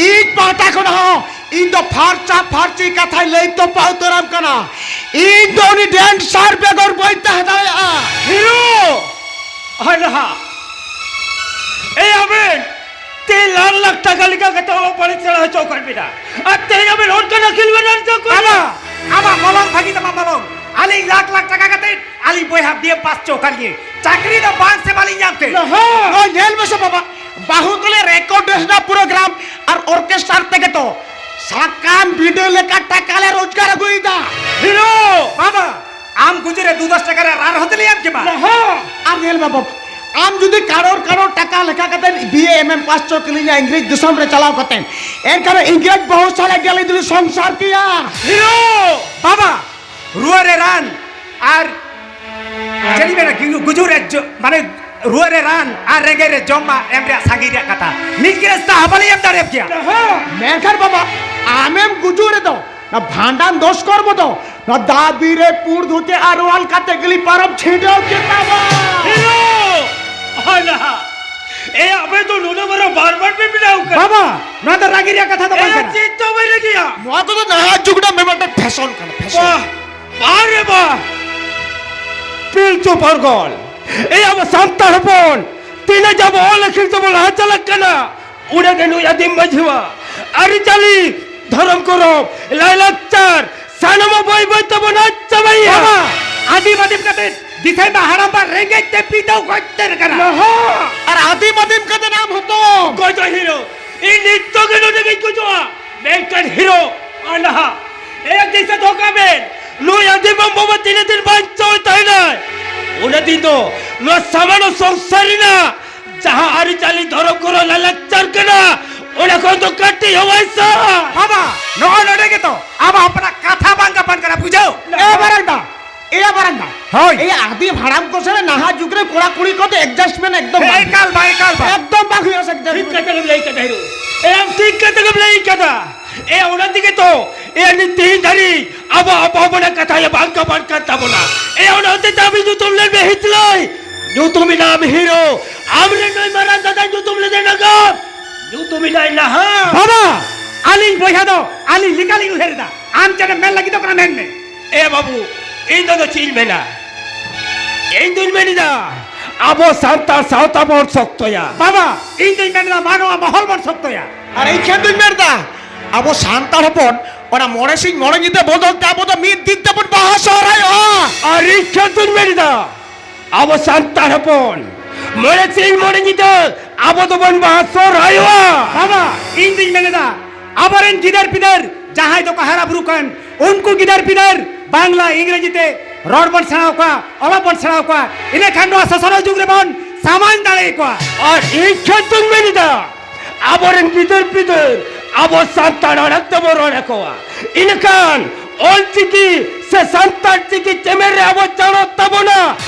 ᱤᱧ ᱯᱟᱦᱴᱟ ᱠᱷᱚᱱ ᱦᱚᱸ ᱤᱧ ᱫᱚ ᱯᱷᱟᱨᱪᱟ ᱯᱷᱟᱨᱪᱤ ᱠᱟᱛᱷᱟᱧ ᱞᱟᱹᱭ ᱛᱚᱯᱟ ᱩᱛᱟᱹᱨᱟᱢ ᱠᱟᱱᱟ᱾ ᱤᱧ ᱫᱚ ᱩᱱᱤ ᱰᱮᱱᱥᱟᱨ ᱵᱮᱜᱚᱨ ᱵᱟᱹᱧ ᱛᱟᱦᱮᱸ ᱫᱟᱲᱮᱭᱟᱜᱼᱟ᱾ ᱦᱤᱨᱳ! ᱦᱳᱭ ᱱᱟᱦᱟᱜ᱾ ᱮᱭ ᱟᱵᱮᱱ, ᱛᱮ ᱞᱟᱠᱷ ᱞᱟᱠᱷ ᱴᱟᱠᱟ ᱞᱮᱠᱟ ᱠᱟᱛᱮ ᱚᱞᱚᱜ ᱯᱟᱲᱦᱟᱜ ᱥᱮᱬᱟ ᱦᱚᱪᱚ ᱟᱠᱟᱫ ᱵᱮᱱᱟ᱾ ᱟᱨ ᱛᱮᱦᱮᱧ ᱟᱵᱮᱱ ᱚᱱᱠᱟᱱ ᱟᱹᱠᱤᱞ ᱵᱮᱱ ᱟᱨᱡᱟᱣ ᱠᱟᱫᱟ? ᱵᱟᱵᱟ, ᱟᱢᱟᱜ ᱢᱚᱞᱚᱝ ᱵᱷᱟᱹᱜᱤ ᱛᱟᱢᱟ ᱢᱚᱞᱚᱝ᱾ ᱟᱹᱞᱤᱧ ᱞᱟᱠᱷ ᱞᱟᱠᱷ ᱴᱟᱠᱟ ᱠᱟᱛᱮ ᱟᱹᱞᱤᱧ ᱵᱚᱭᱦᱟ ᱵᱤ ᱮ ᱯᱟᱥ ᱪᱚ ᱠᱟᱱ ᱜᱮ᱾ ᱪᱟᱹᱠᱨᱤ ᱫᱚ ᱵᱟᱝ ᱥᱮ ᱵᱟᱞᱤᱧ ᱧᱟᱢ ᱛᱮ᱾ ᱱᱚᱜᱼᱚᱭ ᱧᱮᱞ ᱢᱮᱥᱮ ᱵᱟᱵᱟ, ᱵᱟᱹᱦᱩ ᱛᱟᱞᱮ ᱨᱮᱠᱚᱨᱰ ᱨᱮᱱᱟᱜ ᱯᱨᱳᱜᱨᱟᱢ ᱟᱨ ᱚᱨᱠᱮᱥᱴᱟᱨ ᱛᱮᱜᱮ ᱛᱚ ᱥᱟᱠᱟᱢ ᱵᱤᱰᱟᱹ ᱞᱮᱠᱟ ᱴᱟᱠᱟ ᱞᱮ ᱨᱳᱡᱽᱜᱟᱨ ᱟᱹᱜᱩᱭᱮᱫᱟ᱾ ᱦᱤᱨᱳ! ᱵᱟᱵᱟ, ᱟᱢ ᱜᱩᱡᱩ ᱨᱮ ᱫᱩ ᱫᱚᱥ ᱴᱟᱠᱟ ᱨᱮ ᱨᱟᱱ ᱦᱚᱸ ᱛᱟᱞᱮ ᱧᱟᱢ ᱠᱮᱢᱟ᱾ ᱟᱨ ᱧᱮᱞ ᱢᱮ ᱵᱟᱵᱟ, ᱟᱢ ᱡᱩᱫᱤ ᱠᱟᱨᱳᱲ ᱠᱟᱨᱳᱲ ᱴᱟᱠᱟ ᱞᱮᱠᱟ ᱠᱟᱛᱮ ᱵᱤ ᱮ ᱮᱢ ᱮ ᱯᱟᱥ ᱪᱚ ᱠᱤᱞᱤᱧᱟ ᱤᱝᱨᱮᱡᱽ ᱫᱤᱥᱚᱢ ᱨᱮ ᱪᱟᱞᱟᱣ ᱠᱟᱛᱮ, ᱮᱱᱠᱷᱟᱱ ᱤᱝᱨᱮᱡᱽ ᱵᱟᱹᱦᱩ ᱥᱟᱞᱟᱜ ᱜᱮ ᱟᱹᱞᱤᱧ ᱫᱚᱞᱤᱧ ᱥᱚᱝᱥᱟᱨ ᱠᱮᱭᱟ᱾ ᱦᱤᱨᱳ! ᱵᱟᱵᱟ, ᱨᱩᱣᱟᱹ ᱨᱮ ᱨᱟᱱ ᱟᱨ ᱪᱮᱫ ᱤᱧ ᱢᱮᱱᱟ, ᱜᱩ-, ᱜᱩᱡᱩᱜ ᱨᱮ ᱡᱚ-, ᱢᱟᱱᱮ ᱨᱩᱣᱟᱹ ᱨᱮ ᱨᱟᱱ ᱟᱨ ᱨᱮᱸᱜᱮᱡ ᱨᱮ ᱡᱚᱢ ᱢᱟ ᱮᱢ ᱨᱮᱭᱟᱜ ᱥᱟᱺᱜᱤᱧ ᱨᱮᱭᱟᱜ ᱠᱟᱛᱷᱟ᱾ ᱢᱤᱫ ᱜᱤᱨᱟᱹᱥ ᱫᱟᱜ ᱦᱚᱸ ᱵᱟᱞᱮ ᱮᱢ ᱫᱟᱲᱮᱭᱟᱢ ᱠᱮᱭᱟ᱾ ᱢᱮᱱᱠᱷᱟᱱ ᱵᱟᱵᱟ, ᱟᱢᱮᱢ ᱜᱩᱡᱩᱜ ᱨᱮᱫᱚ ᱱᱚᱣᱟ ᱵᱷᱟᱸᱰᱟᱱ ᱫᱚᱥ ᱠᱚᱨᱢᱚ ᱫᱚ ᱱᱚᱣᱟ ᱫᱟᱵᱤ ᱨᱮ ᱯᱩᱸᱰ ᱫᱷᱩᱛᱤ ᱟᱨ ᱨᱩᱣᱟᱞ ᱠᱟᱛᱮ ᱜᱮᱞᱤᱧ ᱯᱟᱨᱚᱢ ᱪᱷᱤᱰᱟᱹᱣ ᱠᱮᱫ ᱛᱟᱢᱟ᱾ ᱦᱤᱨᱳ! ᱦᱳᱭ ᱱᱟᱦᱟᱜ᱾ ᱮ, ᱟᱯᱮ ᱫᱚ ᱱᱩᱱᱟᱹᱜ ᱢᱟᱨᱟᱝ ᱵᱟᱨ ᱵᱟᱨ ᱯᱮ ᱵᱮᱱᱟᱣ ᱠᱟᱱᱟ᱾ ᱵᱟᱵᱟ, ᱱᱚᱣᱟ ᱫᱚ ᱨᱟᱹᱜᱤ ᱨᱮᱭᱟᱜ ᱠᱟᱛᱷᱟ ᱫᱚ ᱮ, ᱵᱟᱝ ᱠᱟᱱᱟ᱾ ᱪᱮᱫ ᱫᱚ ᱵᱟᱭ ᱨᱟᱹᱜᱤᱭᱟ? ᱱᱚᱣᱟ ᱠᱚᱫᱚ ᱱᱟᱦᱟᱜ ᱡᱩᱜᱽ ᱨᱮᱱᱟᱜ ᱢᱤᱫᱴᱟᱝ ᱯᱷᱮᱥᱚᱱ ᱠᱟᱱᱟ, ᱯᱷᱮᱥᱚᱱ᱾ ᱵᱟᱦ, ᱵᱟᱦ ᱨᱮ ᱵᱟᱦ᱾ ᱯᱤᱞᱪᱩ ᱯᱟᱨᱜᱚᱞ, ᱮ, ᱟᱵᱚ ᱥᱟᱱᱛᱟᱲ ᱦᱚᱯᱚᱱ, ᱛᱤᱱᱟᱹᱜ ᱡᱮ ᱟᱵᱚ ᱚᱞ ᱟᱹᱠᱷᱤᱞ ᱛᱮᱵᱚ ᱞᱟᱦᱟ ᱪᱟᱞᱟᱜ ᱠᱟᱱᱟ, ᱩᱱᱟᱹᱜ ᱜᱮ ᱱᱩᱭ ᱟᱹᱫᱤᱢ ᱢᱟᱹᱡᱷᱤᱣᱟᱜ ᱟᱹᱨᱤᱪᱟᱹᱞᱤ, ᱫᱷᱚᱨᱚᱢ ᱠᱚᱨᱚᱢ, ᱞᱟᱭᱼᱞᱟᱠᱪᱟᱨ, ᱥᱟᱱᱟᱢᱟᱜ ᱵᱟᱹᱭ ᱵᱟᱹᱭ ᱛᱮᱵᱚᱱ ᱟᱫ ᱪᱟᱵᱟᱭᱟ᱾ ᱵᱟᱵᱟ, ᱟᱹᱫᱤᱢ ᱟᱹᱫᱤᱢ ᱠᱟᱛᱮ ᱫᱤᱥᱟᱹᱭ ᱢᱟ ᱦᱟᱲᱟᱢ ᱵᱟ ᱨᱮᱸᱜᱮᱡ ᱛᱮ ᱯᱤᱫᱟᱹᱣ ᱜᱚᱡ ᱩᱛᱟᱹᱨ ᱠᱟᱱᱟ᱾ ᱱᱟᱦᱟᱜ᱾ ᱟᱨ ᱟᱹᱫᱤᱢ ᱟᱹᱫᱤᱢ ᱠᱟᱛᱮ ᱟᱢ ᱦᱚᱸᱛᱚ᱾ ᱜᱚᱡᱚᱜ ᱦᱤᱨᱳ, ᱤᱧ ᱱᱤᱛᱚᱜ ᱜᱮ ᱱᱚᱰᱮ ᱜᱤᱧ ᱜᱚᱡᱚᱜᱼᱟ᱾ ᱢᱮᱱᱠᱷᱟᱱ ᱦᱤᱨᱳ, ᱟᱨ ᱱᱟᱦᱟᱜ, ᱮ ᱫᱤᱥᱟᱹ ᱫᱚᱦᱚ ᱠᱟᱜ ᱵᱮᱱ, ᱱᱩᱭ ᱟᱹᱫᱤᱢ ᱵᱟᱵᱟ ᱵᱟ ᱛᱤᱱᱟᱹᱜ ᱫᱤᱱ ᱵᱟᱧᱪᱟᱣ ᱛᱟᱦᱮᱱᱟᱭ, ᱩᱱᱟᱹᱜ ᱫᱤᱱ ᱫᱚ ᱱᱚᱣᱟ ᱥᱟᱢᱟᱱᱚ ᱥᱚᱝᱥᱟᱨ ᱨᱮᱱᱟᱜ ᱡᱟᱦᱟᱸ ᱟᱹᱨᱤᱪᱟᱹᱞᱤ, ᱫᱷᱚᱨᱚᱢ, ᱠᱚᱨᱚᱢ, ᱞᱟᱭᱼᱞᱟᱠᱪᱟᱨ ᱠᱟᱱᱟ, ᱚᱱᱟ ᱠᱷᱚᱱ ᱫᱚ ᱠᱟᱹᱴᱤᱡ ᱦᱚᱸ ᱵᱟᱭ ᱥᱟᱦᱟ᱾ ᱵᱟᱵᱟ, ᱱᱚᱜᱼᱚᱭ ᱱᱚᱰᱮ ᱜᱮᱛᱚ ᱟᱵᱚ ᱦᱚᱯᱚᱱᱟᱜ ᱠᱟᱛᱷᱟ ᱵᱟᱝ ᱜᱟᱯᱟᱱ ᱠᱟᱱᱟ, ᱵᱩᱡᱷᱟᱹᱣ? ᱮ ᱵᱟᱨᱟᱝ ᱫᱟ, ᱮᱭᱟ ᱵᱟᱨᱟᱝᱜᱟ᱾ ᱦᱳᱭ᱾ ᱮᱭᱟ ᱟᱹᱫᱤᱢ ᱦᱟᱲᱟᱢ ᱠᱚ ᱥᱟᱞᱟᱜ ᱱᱟᱦᱟᱜ ᱡᱩᱜᱽ ᱨᱮ ᱠᱚᱲᱟ ᱠᱩᱲᱤ ᱠᱚᱫᱚ adjustment ᱮᱠᱫᱚᱢ ᱵᱟᱝ᱾ ᱮᱠᱟᱞ ᱵᱟᱝ, ᱮᱠᱟᱞ ᱵᱟᱝ᱾ ᱮᱠᱫᱚᱢ ᱵᱟᱝ ᱦᱩᱭᱩᱜᱼᱟ ᱥᱮ adjustment᱾ ᱴᱷᱤᱠ ᱠᱟᱛᱷᱟ ᱜᱮᱢ ᱞᱟᱹᱭ ᱠᱟᱫᱟ ᱦᱤᱨᱳ᱾ ᱮᱢ ᱴᱷᱤᱠ ᱠᱟᱛᱷᱟ ᱜᱮᱢ ᱞᱟᱹᱭ ᱠᱟᱫᱟ᱾ ᱮ ᱚᱱᱟ ᱛᱮᱜᱮ ᱛᱚ, ᱮ ᱱᱤᱛ ᱛᱮᱦᱮᱧ ᱫᱷᱟᱹᱨᱤᱡ ᱟᱵᱚ ᱟᱵᱚ ᱦᱚᱯᱚᱱᱟᱜ ᱠᱟᱛᱷᱟ ᱜᱮ ᱵᱟᱝ ᱜᱟᱵᱟᱱ ᱠᱟᱱ ᱛᱟᱵᱚᱱᱟ᱾ ᱮ ᱚᱱᱟ ᱦᱚᱛᱮ ᱛᱮ ᱟᱢ ᱧᱩᱛᱩᱢ ᱞᱮᱱ ᱢᱮ ᱦᱤᱛᱞᱟᱹᱭ᱾ ᱧᱩᱛᱩᱢ ᱮᱱᱟᱢ ᱦᱤᱨᱳ᱾ ᱟᱢ ᱨᱮᱱ ᱱᱩᱭ ᱢᱟᱨᱟᱝ ᱫᱟᱫᱟ ᱧᱩᱛᱩᱢ ᱞᱮᱫᱮ ᱱᱟᱜᱟᱢ᱾ ᱧᱩᱛᱩᱢ ᱮᱱᱟᱭ ᱱᱟᱦᱟᱜ᱾ ᱵᱟᱵᱟ, ᱟᱹᱞᱤᱧ ᱵᱚᱭᱦᱟ ᱫᱚ ᱟᱹᱞᱤᱧ ᱞᱮᱠᱟᱞᱤᱧ ᱩᱭᱦᱟᱹᱨ ᱮᱫᱟ᱾ ᱟᱢ ᱪᱮᱫ ᱮᱢ ᱢᱮᱱ ᱞᱟᱹᱜᱤᱫᱚᱜ ᱠᱟᱱᱟ ᱢᱮᱱ ᱢᱮ᱾ ᱮ ᱵᱟᱹᱵᱩ, ᱤᱧ ᱫᱚ ᱪᱮᱫ ᱤᱧ ᱢᱮᱱᱟ? ᱤᱧ ᱫᱩᱧ ᱢᱮᱱ ᱮᱫᱟ, ᱟᱵᱚ ᱥᱟᱱᱛᱟᱲ ᱥᱟᱶᱛᱟ ᱵᱚᱱ ᱥᱚᱠᱛᱚᱭᱟ᱾ ᱵᱟᱵᱟ, ᱤᱧ ᱫᱩᱧ ᱢᱮᱱ ᱮᱫᱟ ᱢᱟᱱᱣᱟ ᱢᱚᱦᱚᱞ ᱵᱚᱱ ᱥᱚᱠᱛᱚᱭᱟ᱾ ᱟᱨ ᱤᱧ ᱠᱷᱟᱱ ᱫᱩᱧ ᱢᱮᱱ ᱮᱫᱟ, ᱟᱵᱚ ᱥᱟᱱᱛᱟᱲ ᱦᱚᱯᱚᱱ ᱚᱱᱟ ᱢᱚᱬᱮ ᱥᱤᱧ ᱢᱚᱬᱮ ᱧᱤᱫᱟᱹ ᱵᱚᱫᱚᱞ ᱛᱮ ᱟᱵᱚ ᱫᱚ ᱢᱤᱫ ᱫᱤᱱ ᱛᱮᱵᱚᱱ ᱵᱟᱦᱟ ᱥᱚᱦᱨᱟᱭᱚᱜᱼᱟ᱾ ᱟᱨ ᱤᱧ ᱠᱷᱟᱱ ᱫᱩᱧ ᱢᱮᱱ ᱮᱫᱟ, ᱟᱵᱚ ᱥᱟᱱᱛᱟᱲ ᱦᱚᱯᱚᱱ ᱢᱚᱬᱮ ᱥᱤᱧ ᱢᱚᱬᱮ ᱧᱤᱫᱟᱹ ᱟᱵᱚ ᱫᱚᱵᱚᱱ ᱵᱟᱦᱟ ᱥᱚᱦᱨᱟᱭᱚᱜᱼᱟ᱾ ᱵᱟᱵᱟ, ᱤᱧ ᱫᱩᱧ ᱢᱮᱱ ᱮᱫᱟ, ᱟᱵᱚᱨᱮᱱ ᱜᱤᱫᱟᱹᱨ ᱯᱤᱫᱟᱹᱨ ᱡᱟᱦᱟᱸᱭ ᱫᱚᱠᱚ ᱦᱟᱨᱟ ᱵᱩᱨᱩᱜ ᱠᱟᱱ, ᱩᱱᱠᱩ ᱜᱤᱫᱟᱹᱨ ᱯᱤᱫᱟᱹᱨ ᱵᱟᱝᱞᱟ ᱤᱝᱨᱮᱡᱤ ᱛᱮ ᱨᱚᱲ ᱵᱚᱱ ᱥᱮᱬᱟ ᱟᱠᱚᱣᱟ, ᱚᱞᱚᱜ ᱵᱚᱱ ᱥᱮᱬᱟ ᱟᱠᱚᱣᱟ, ᱤᱱᱟᱹ ᱠᱷᱟᱱ ᱱᱚᱣᱟ ᱥᱚᱥᱱᱚᱜ ᱡᱩᱜᱽ ᱨᱮᱵᱚᱱ ᱥᱟᱢᱟᱝ ᱫᱟᱲᱮ ᱟᱠᱚᱣᱟ᱾ ᱟᱨ ᱤᱧ ᱠᱷᱟᱱ ᱫᱩᱧ ᱢᱮᱱ ᱮᱫᱟ, ᱟᱵᱚᱨᱮᱱ ᱜᱤᱫᱟᱹᱨ ᱯᱤᱫᱟᱹᱨ ᱟᱵᱚ ᱥᱟᱱᱛᱟᱲ ᱟᱲᱟᱝ ᱛᱮᱵᱚᱱ ᱨᱚᱲ ᱟᱠᱚᱣᱟ, ᱤᱱᱟᱹᱠᱷᱟᱱ ᱚᱞ ᱪᱤᱠᱤ ᱥᱮ ᱥᱟᱱᱛᱟᱲ ᱪᱤᱠᱤ ᱪᱮᱢᱮᱫ ᱨᱮ ᱟᱵᱚ ᱪᱟᱬᱚᱜ ᱛᱟᱵᱚᱱᱟ᱾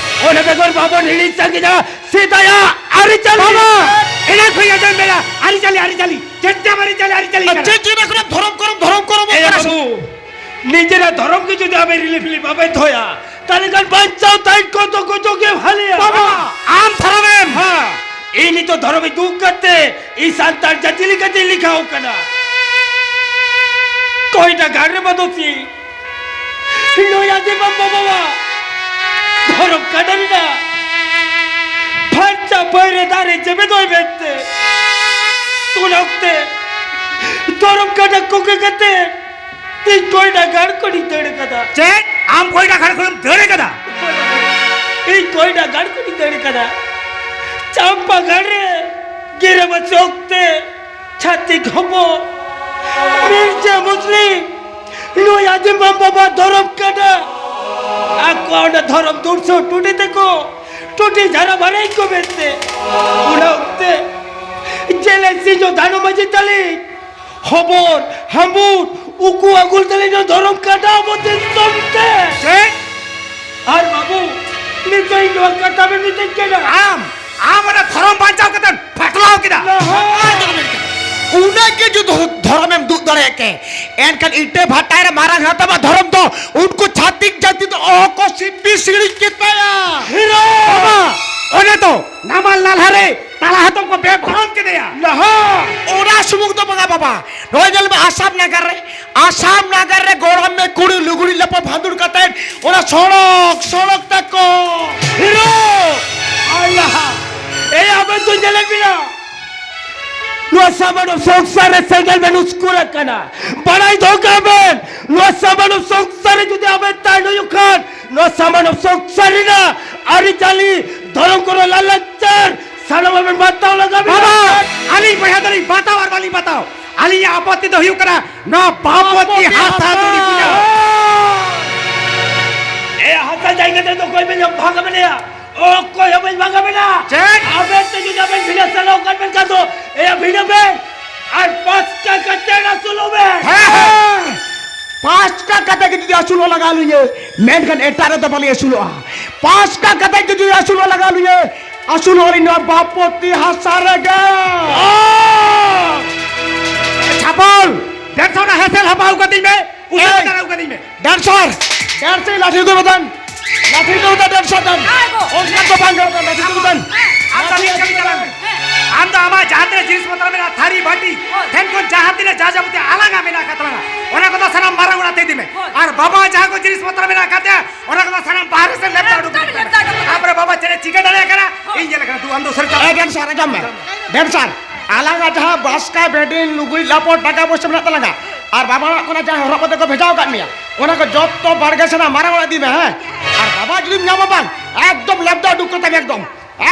ᱚᱱᱟ ᱵᱮᱜᱚᱨ ᱵᱟᱵᱚᱱ ᱦᱤᱲᱤᱧ ᱥᱟᱺᱜᱤᱧᱟ ᱥᱮᱫᱟᱭᱟᱜ ᱟᱹᱨᱤᱪᱟᱹᱞᱤ᱾ ᱵᱟᱵᱟ, ᱮᱱᱟᱝ ᱠᱷᱚᱱ ᱟᱸᱡᱚᱢ ᱢᱮᱱᱟ, ᱟᱹᱨᱤᱪᱟᱹᱞᱤ, ᱟᱹᱨᱤᱪᱟᱹᱞᱤ, ᱪᱮᱫ ᱪᱚᱝ ᱟᱹᱨᱤᱪᱟᱹᱞᱤ, ᱟᱹᱨᱤᱪᱟᱹᱞᱤ ᱟᱨ ᱠᱟᱱᱟ᱾ ᱪᱮᱫ ᱪᱮᱫ ᱮᱠᱷᱚᱱ ᱫᱷᱚᱨᱚᱢ ᱠᱚᱨᱚᱢ, ᱫᱷᱚᱨᱚᱢ ᱠᱚᱨᱚᱢ ᱮ ᱠᱟᱱᱟ ᱥᱮ? ᱵᱟᱹᱵᱩ, ᱱᱤᱡᱮᱨᱟᱜ ᱫᱷᱚᱨᱚᱢ ᱜᱮ ᱡᱩᱫᱤ ᱟᱵᱮᱱ ᱨᱤᱞᱤᱯᱷ ᱞᱤᱯ ᱵᱟᱵᱮᱱ ᱫᱚᱦᱚᱭᱟ, ᱛᱟᱦᱞᱮ ᱠᱷᱟᱱ ᱵᱟᱧᱪᱟᱣ ᱛᱟᱦᱮᱸ ᱠᱚᱫᱚ ᱜᱚᱡᱚᱜ ᱜᱮ ᱵᱷᱟᱞᱮᱭᱟ᱾ ᱵᱟᱵᱟ, ᱟᱢ ᱫᱷᱚᱨᱚᱢᱮᱢ᱾ ᱦᱮᱸ, ᱤᱧ ᱱᱤᱛᱚᱜ ᱫᱷᱚᱨᱚᱢ ᱤᱧ ᱫᱩᱜ ᱠᱟᱛᱮ ᱤᱧ ᱥᱟᱱᱛᱟᱲ ᱡᱟᱹᱛᱤ ᱞᱮᱠᱟᱛᱮᱧ ᱞᱮᱠᱷᱟᱣ ᱠᱟᱱᱟ᱾ ᱠᱚᱭᱰᱟ ᱜᱟᱲ ᱨᱮ ᱵᱟᱫᱚᱥᱤ ᱱᱚᱭᱟ ᱫᱮᱵᱟ ᱵᱟᱵᱟᱣᱟᱜ ᱫᱷᱚᱨᱚᱢ ᱠᱟᱰᱟ ᱨᱮᱱᱟᱜ ᱯᱷᱟᱨᱪᱟ ᱵᱟᱹᱭᱨᱮ ᱫᱟᱨᱮ ᱡᱮᱵᱮ ᱫᱚᱭ ᱢᱮᱱᱛᱮ᱾ ᱚᱱᱟ ᱚᱠᱛᱮ ᱫᱷᱚᱨᱚᱢ ᱠᱟᱰᱟ ᱠᱚᱜᱮ ᱠᱟᱛᱮ ᱤᱧ ᱠᱚᱭᱰᱟ ᱜᱟᱲ ᱠᱷᱚᱱᱤᱧ ᱫᱟᱹᱲ ᱠᱟᱫᱟ᱾ ᱪᱮᱫ? ᱟᱢ ᱠᱚᱭᱰᱟ ᱜᱟᱲ ᱠᱷᱚᱱᱮᱢ ᱫᱟᱹᱲ ᱠᱟᱫᱟ? ᱤᱧ ᱠᱚᱭᱰᱟ ᱜᱟᱲ ᱠᱷᱚᱱᱤᱧ ᱫᱟᱹᱲ ᱠᱟᱫᱟ᱾ ᱪᱟᱢᱯᱟ ᱜᱟᱲ ᱨᱮ ᱜᱤᱨᱟᱹᱵᱟᱹᱥᱤ ᱚᱠᱛᱮ ᱪᱷᱟᱹᱛᱤᱠ ᱦᱚᱯᱚᱱ ᱢᱤᱨᱡᱟ ᱢᱩᱥᱞᱤᱢ ᱱᱩᱭ ᱟᱹᱫᱤᱢ ᱵᱟᱵᱟ ᱫᱷᱚᱨᱚᱢ ᱠᱟᱰᱟ ᱟᱠᱚ ᱚᱸᱰᱮ ᱫᱷᱚᱨᱚᱢ ᱫᱩᱨᱥᱚ ᱴᱩᱰᱤ ᱛᱮᱠᱚ ᱴᱩᱰᱤ ᱡᱷᱟᱨᱟ ᱵᱟᱲᱟᱭ ᱠᱚ ᱢᱮᱱᱛᱮ᱾ ᱚᱱᱟ ᱚᱠᱛᱮ ᱡᱮᱞᱮ ᱥᱤᱧᱚ ᱫᱷᱟᱱᱚ ᱢᱟᱹᱡᱷᱤ ᱛᱟᱹᱞᱤᱧ ᱦᱚᱵᱚᱨ, ᱦᱟᱢᱵᱩᱨ, ᱩᱠᱩ ᱟᱹᱜᱩᱞ ᱛᱟᱹᱞᱤᱧ ᱫᱷᱚᱨᱚᱢ ᱠᱟᱰᱟ ᱟᱵᱚ ᱫᱤᱥᱚᱢ ᱛᱮ᱾ ᱪᱮᱫ? ᱱᱚᱣᱟ ᱠᱟᱛᱷᱟ ᱵᱮᱱ ᱢᱮᱛᱟᱹᱧ ᱠᱟᱱᱟ? ᱟᱢ, ᱟᱢ ᱚᱱᱟ ᱫᱷᱚᱨᱚᱢ ᱵᱟᱧᱪᱟᱣ ᱠᱟᱛᱮᱢ ᱯᱷᱟᱴᱞᱟᱣ ᱠᱮᱫᱟ᱾ ᱞᱟᱦᱟ᱾ ᱩᱱᱟᱹᱜ ᱜᱮ ᱡᱩᱫᱤ ᱫᱷᱚᱨᱚᱢᱮᱢ ᱫᱩᱜ ᱫᱟᱲᱮᱭᱟᱜ ᱠᱮ, ᱮᱱᱠᱷᱟᱱ ᱤᱴᱟᱹ ᱵᱷᱟᱴᱟ ᱨᱮ ᱢᱟᱨᱟᱝ ᱦᱟᱛᱟᱢᱟ ᱫᱷᱚᱨᱚᱢ ᱫᱚ ᱩᱱᱠᱩ ᱪᱷᱟᱹᱛᱤᱠ ᱡᱟᱹᱛᱤ ᱫᱚ ᱚᱦᱚ ᱠᱚ ᱥᱤᱯᱤ ᱥᱤᱲᱤᱡ ᱠᱮᱛᱟᱭᱟ᱾ ᱦᱤᱨᱳ! ᱵᱟᱵᱟ, ᱚᱱᱮ ᱛᱚ ᱱᱟᱢᱟᱞ ᱱᱟᱞᱦᱟ ᱨᱮ ᱛᱟᱞᱟ ᱦᱟᱛᱚᱢ ᱠᱚ ᱵᱮᱵᱷᱟᱨᱚᱱ ᱠᱮᱫᱮᱭᱟ᱾ ᱞᱟᱦᱟ᱾ ᱚᱱᱟ ᱥᱩᱢᱩᱝ ᱫᱚ ᱵᱟᱝᱟ ᱵᱟᱵᱟ, ᱱᱚᱜᱼᱚᱭ ᱧᱮᱞ ᱢᱮ ᱟᱥᱟᱢ ᱱᱟᱜᱟᱨ ᱨᱮ, ᱟᱥᱟᱢ ᱱᱟᱜᱟᱨ ᱨᱮ ᱜᱚᱲᱚᱢ ᱢᱮ ᱠᱩᱲᱤ ᱞᱩᱜᱽᱲᱤ ᱞᱟᱯᱚ ᱵᱷᱟᱸᱫᱩᱲ ᱠᱟᱛᱮ ᱚᱱᱟ ᱥᱚᱲᱚᱠ ᱥᱚᱲᱚᱠ ᱛᱟᱠᱚ᱾ ᱦᱤᱨᱳ! ᱟᱭ ᱞᱟᱦᱟ᱾ ᱮᱭ ᱟᱵᱮᱱ ᱫᱚ ᱧᱮᱞᱮᱫ ᱵᱮᱱᱟ, ᱱᱚᱣᱟ ᱥᱟᱢᱟᱱᱚ ᱥᱚᱝᱥᱟᱨ ᱨᱮ ᱥᱮᱸᱜᱮᱞ ᱵᱮᱱ ᱩᱥᱠᱩᱨ ᱟᱠᱟᱱᱟ᱾ ᱵᱟᱲᱟᱭ ᱫᱚᱦᱚ ᱠᱟᱜ ᱵᱮᱱ, ᱱᱚᱣᱟ ᱥᱟᱢᱟᱱᱚ ᱥᱚᱝᱥᱟᱨ ᱨᱮ ᱡᱩᱫᱤ ᱟᱵᱮᱱ ᱛᱟᱦᱮᱱ ᱦᱩᱭᱩᱜ ᱠᱷᱟᱱ, ᱱᱚᱣᱟ ᱥᱟᱢᱟᱱᱚ ᱥᱚᱝᱥᱟᱨ ᱨᱮᱱᱟᱜ ᱟᱹᱨᱤᱪᱟᱹᱞᱤ, ᱫᱷᱚᱨᱚᱢ ᱠᱚᱨᱚ, ᱞᱟᱭᱞᱟᱠᱪᱟᱨ ᱥᱟᱱᱟᱢ ᱟᱵᱮᱱ ᱵᱟᱛᱟᱣ ᱞᱟᱜᱟᱣ ᱵᱮᱱᱟ᱾ ᱵᱟᱵᱟ, ᱟᱹᱞᱤᱧ ᱵᱚᱭᱦᱟ ᱫᱚᱞᱤᱧ ᱵᱟᱛᱟᱣ ᱟᱨ ᱵᱟᱹᱞᱤᱧ ᱵᱟᱛᱟᱣ, ᱟᱹᱞᱤᱧᱟᱜ ᱟᱯᱚᱛᱛᱤ ᱫᱚ ᱦᱩᱭᱩᱜ ᱠᱟᱱᱟ ᱱᱚᱣᱟ ᱵᱟᱯᱚᱛᱤ ᱵᱟᱯᱚᱛᱤ ᱦᱟᱥᱟ ᱦᱟᱥᱟ᱾ ᱫᱩᱲᱤ ᱯᱩᱡᱟᱹ᱾ ᱮ ᱦᱟᱥᱟ ᱡᱟᱭᱜᱟ ᱛᱮ ᱫᱚ ᱚᱠᱚᱭ ᱵᱮᱱ ᱵᱷᱟᱜᱟ ᱵᱮᱱᱟ? ᱚᱠᱚᱭ ᱦᱚᱸ ᱵᱟᱹᱧ ᱵᱷᱟᱜᱟ ᱵᱮᱱᱟ᱾ ᱪᱮᱫ? ᱟᱵᱮᱱ ᱛᱮ ᱡᱩᱫᱤ ᱟᱵᱮᱱ ᱵᱷᱤᱲᱟᱹ ᱥᱟᱱᱟ ᱠᱟᱱ ᱵᱮᱱ ᱠᱷᱟᱱ ᱫᱚ, ᱮᱭᱟ ᱵᱷᱤᱲᱟᱹ ᱵᱮᱱ ᱟᱨ ᱯᱟᱸᱪ ᱴᱟᱠᱟ ᱠᱟᱛᱮ ᱟᱹᱥᱩᱞᱚᱜ ᱵᱮᱱ᱾ ᱦᱮᱸ, ᱦᱮᱸ᱾ ᱯᱟᱸᱪ ᱴᱟᱠᱟ ᱠᱟᱛᱮ ᱜᱮ ᱡᱩᱫᱤ ᱟᱹᱥᱩᱞᱚᱜ ᱞᱟᱜᱟᱣ ᱞᱤᱧᱟᱹ, ᱢᱮᱱᱠᱷᱟᱱ ᱮᱴᱟᱜ ᱨᱮᱫᱚ ᱵᱟᱹᱞᱤᱧ ᱟᱹᱥᱩᱞᱚᱜᱼᱟ᱾ ᱯᱟᱸᱪ ᱴᱟᱠᱟ ᱠᱟᱛᱮ ᱡᱩᱫᱤ ᱟᱹᱥᱩᱞᱚᱜ ᱞᱟᱜᱟᱣ ᱞᱤᱧᱟᱹ, ᱟᱹᱥᱩᱞᱚᱜ ᱟᱹᱞᱤᱧ ᱱᱚᱣᱟ ᱵᱟᱯᱚᱛᱤ ᱦᱟᱥᱟ ᱨᱮᱜᱮ᱾ ᱚ! ᱪᱷᱟᱯᱚᱞ, ᱰᱮᱲᱥᱚ ᱚᱱᱟ ᱦᱮᱸᱥᱮᱞ ᱦᱟᱯᱟ ᱟᱹᱜᱩ ᱠᱟᱹᱛᱤᱧ ᱢᱮ᱾ ᱩᱥᱟᱹᱨᱟ ᱮᱭ! ᱫᱟᱨᱟ ᱟᱹᱜᱩ ᱠᱟᱹᱛᱤᱧ ᱢᱮ᱾ ᱰᱮᱲᱥᱚ, ᱰᱮᱲᱥᱚ ᱞᱟᱴᱷᱤ ᱫᱚ ᱵᱟᱫᱟᱱ, ᱞᱟᱴᱷᱤ ᱫᱚ ᱵᱟᱫᱟᱱ ᱰᱮᱲᱥᱚ ᱫᱟᱱ᱾ ᱟᱭ ᱜᱚ᱾ ᱚᱱᱠᱟ ᱫᱚ ᱵᱟᱝ ᱜᱟᱱᱚᱜ ᱠᱟᱱᱟ, ᱞᱟᱴᱷᱤ ᱫᱚ ᱵᱟᱫᱟᱱ᱾ ᱟᱢ ᱫᱚ ᱢᱤᱫ ᱠᱟᱹᱢᱤ ᱛᱟᱞᱟᱝ ᱢᱮ᱾ ᱟᱢ ᱫᱚ ᱟᱢᱟᱜ ᱡᱟᱦᱟᱸ ᱛᱤᱱᱟᱹᱜ ᱡᱤᱱᱤᱥ ᱯᱚᱛᱨᱚ ᱢᱮᱱᱟᱜᱼᱟ, ᱛᱷᱟᱹᱨᱤ, ᱵᱟᱹᱴᱤ, ᱦᱳᱭ᱾ ᱴᱷᱮᱱ ᱠᱷᱚᱱ ᱡᱟᱦᱟᱸ ᱛᱤᱱᱟᱹᱜ ᱡᱟ ᱡᱟᱵᱚᱛᱤᱭᱚ ᱟᱞᱟᱝᱟᱜ ᱢᱮᱱᱟᱜ ᱟᱠᱟᱫ ᱛᱟᱞᱟᱝᱟ, ᱚᱱᱟ ᱠᱚᱫᱚ ᱥᱟᱱᱟᱢ ᱢᱟᱨᱟᱝ ᱚᱲᱟᱜ ᱛᱮ ᱤᱫᱤ ᱢᱮ᱾ ᱦᱳᱭ᱾ ᱟᱨ ᱵᱟᱵᱟ ᱡᱟᱦᱟᱸ ᱠᱚ ᱡᱤᱱᱤᱥ ᱯᱚᱛᱨᱚ ᱢᱮᱱᱟᱜ ᱟᱠᱟᱫ ᱛᱟᱭᱟ, ᱚᱱᱟ ᱠᱚᱫᱚ ᱥᱟᱱᱟᱢ ᱵᱟᱦᱨᱮ ᱥᱮᱫ ᱞᱮᱯᱪᱟ ᱩᱰᱩᱠ ᱮᱠᱫᱚᱢ ᱠᱟᱜ ᱢᱮ᱾ ᱞᱮᱯᱪᱟ ᱩᱰᱩᱠ ᱠᱟᱜ ᱢᱮ᱾ ᱛᱟᱯᱚᱨᱮ ᱵᱟᱵᱟ ᱪᱮᱫ ᱮ ᱪᱤᱠᱟᱹ ᱫᱟᱲᱮᱭᱟᱜ ᱠᱟᱱᱟ, ᱦᱳᱭ᱾ ᱤᱧ ᱧᱮᱞ ᱠᱟᱱᱟ, ᱫᱩ ᱟᱢ ᱫᱚ ᱩᱥᱟᱹᱨᱟ ᱪᱟᱞᱟᱜ ᱮ ᱢᱮ᱾ ᱰᱮᱱᱥᱟᱨ, ᱟᱸᱡᱚᱢ ᱢᱮ᱾ ᱰᱮᱱᱥᱟᱨ, ᱟᱞᱟᱝᱟᱜ ᱡᱟᱦᱟᱸ ᱵᱟᱥᱠᱟ, ᱵᱮᱰᱤᱱ, ᱞᱩᱜᱽᱲᱤ, ᱞᱟᱯᱚ, ᱴᱟᱠᱟ ᱯᱚᱭᱥᱟ ᱢᱮᱱᱟᱜ ᱛᱟᱞᱟᱝᱟ, ᱟᱨ ᱵᱟᱵᱟ ᱚᱲᱟᱜ ᱠᱷᱚᱱᱟᱜ ᱡᱟᱦᱟᱸ ᱦᱚᱨᱚᱜ ᱵᱟᱸᱫᱮ ᱠᱚ ᱵᱷᱮᱡᱟ ᱟᱠᱟᱫ ᱢᱮᱭᱟ, ᱚᱱᱟ ᱠᱚ ᱡᱚᱛᱚ ᱵᱟᱲᱜᱮ ᱥᱮᱱᱟᱜ ᱢᱟᱨᱟᱝ ᱚᱲᱟᱜ ᱤᱫᱤ ᱢᱮ, ᱦᱮᱸ? ᱟᱨ ᱵᱟᱵᱟ ᱡᱩᱫᱤᱢ ᱧᱟᱢᱟ ᱵᱟᱝ, ᱮᱠᱫᱚᱢ ᱞᱮᱯᱫᱟ ᱩᱰᱩᱠ ᱠᱟᱛᱟᱢ, ᱮᱠᱫᱚᱢ,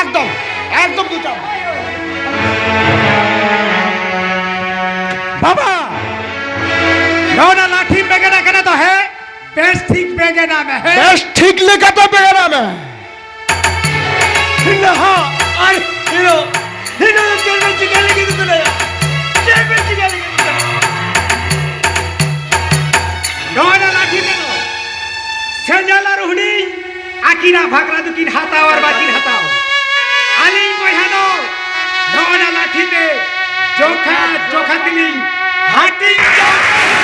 ᱮᱠᱫᱚᱢ, ᱮᱠᱫᱚᱢ ᱫᱩ ᱪᱟᱢ᱾ ᱵᱟᱵᱟ, ᱱᱚᱣᱟ ᱞᱟᱴᱷᱤᱢ ᱵᱮᱸᱜᱮᱫ ᱟᱠᱟᱱᱟ ᱛᱚ, ᱦᱮᱸ? ᱵᱮᱥ ᱴᱷᱤᱠ ᱵᱮᱸᱜᱮᱫᱟᱜ ᱢᱮ, ᱦᱮᱸ? ᱵᱮᱥ ᱴᱷᱤᱠ ᱞᱮᱠᱟᱛᱮ ᱵᱮᱸᱜᱮᱫᱟᱜ ᱢᱮ᱾ ᱦᱤᱞᱳ ᱦᱚᱸ ᱟᱨ ᱦᱤᱞᱳ, ᱦᱤᱞᱳ ᱫᱚ ᱪᱮᱫ ᱵᱮᱱ ᱪᱤᱠᱟᱹ ᱞᱟᱹᱜᱤᱫ ᱠᱟᱱᱟ? ᱪᱮᱫ ᱵᱮᱱ ᱪᱤᱠᱟᱹ ᱞᱟᱹᱜᱤᱫ ᱠᱟᱱᱟ? ᱱᱚᱣᱟ ᱨᱮᱱᱟᱜ ᱞᱟᱹᱴᱷᱤ ᱛᱮᱫᱚ ᱥᱮᱸᱜᱮᱞ ᱟᱨ ᱦᱩᱰᱤᱧ ᱟᱨ ᱩᱱᱠᱤᱱᱟᱜ ᱵᱷᱟᱜᱽᱨᱟ ᱫᱚᱠᱤᱱ ᱦᱟᱛᱟᱣᱟ ᱟᱨ ᱵᱟᱹᱠᱤᱱ ᱦᱟᱛᱟᱣᱟ᱾ ᱟᱹᱞᱤᱧ ᱵᱚᱭᱦᱟ ᱫᱚ ᱱᱚᱜᱼᱚ ᱱᱟ ᱞᱟᱹᱴᱷᱤ ᱛᱮ ᱡᱚᱠᱷᱟ ᱡᱚᱠᱷᱟ ᱛᱮᱞᱤᱧ ᱦᱟᱹᱴᱤᱧ ᱡᱚᱝ ᱠᱟᱱᱟ᱾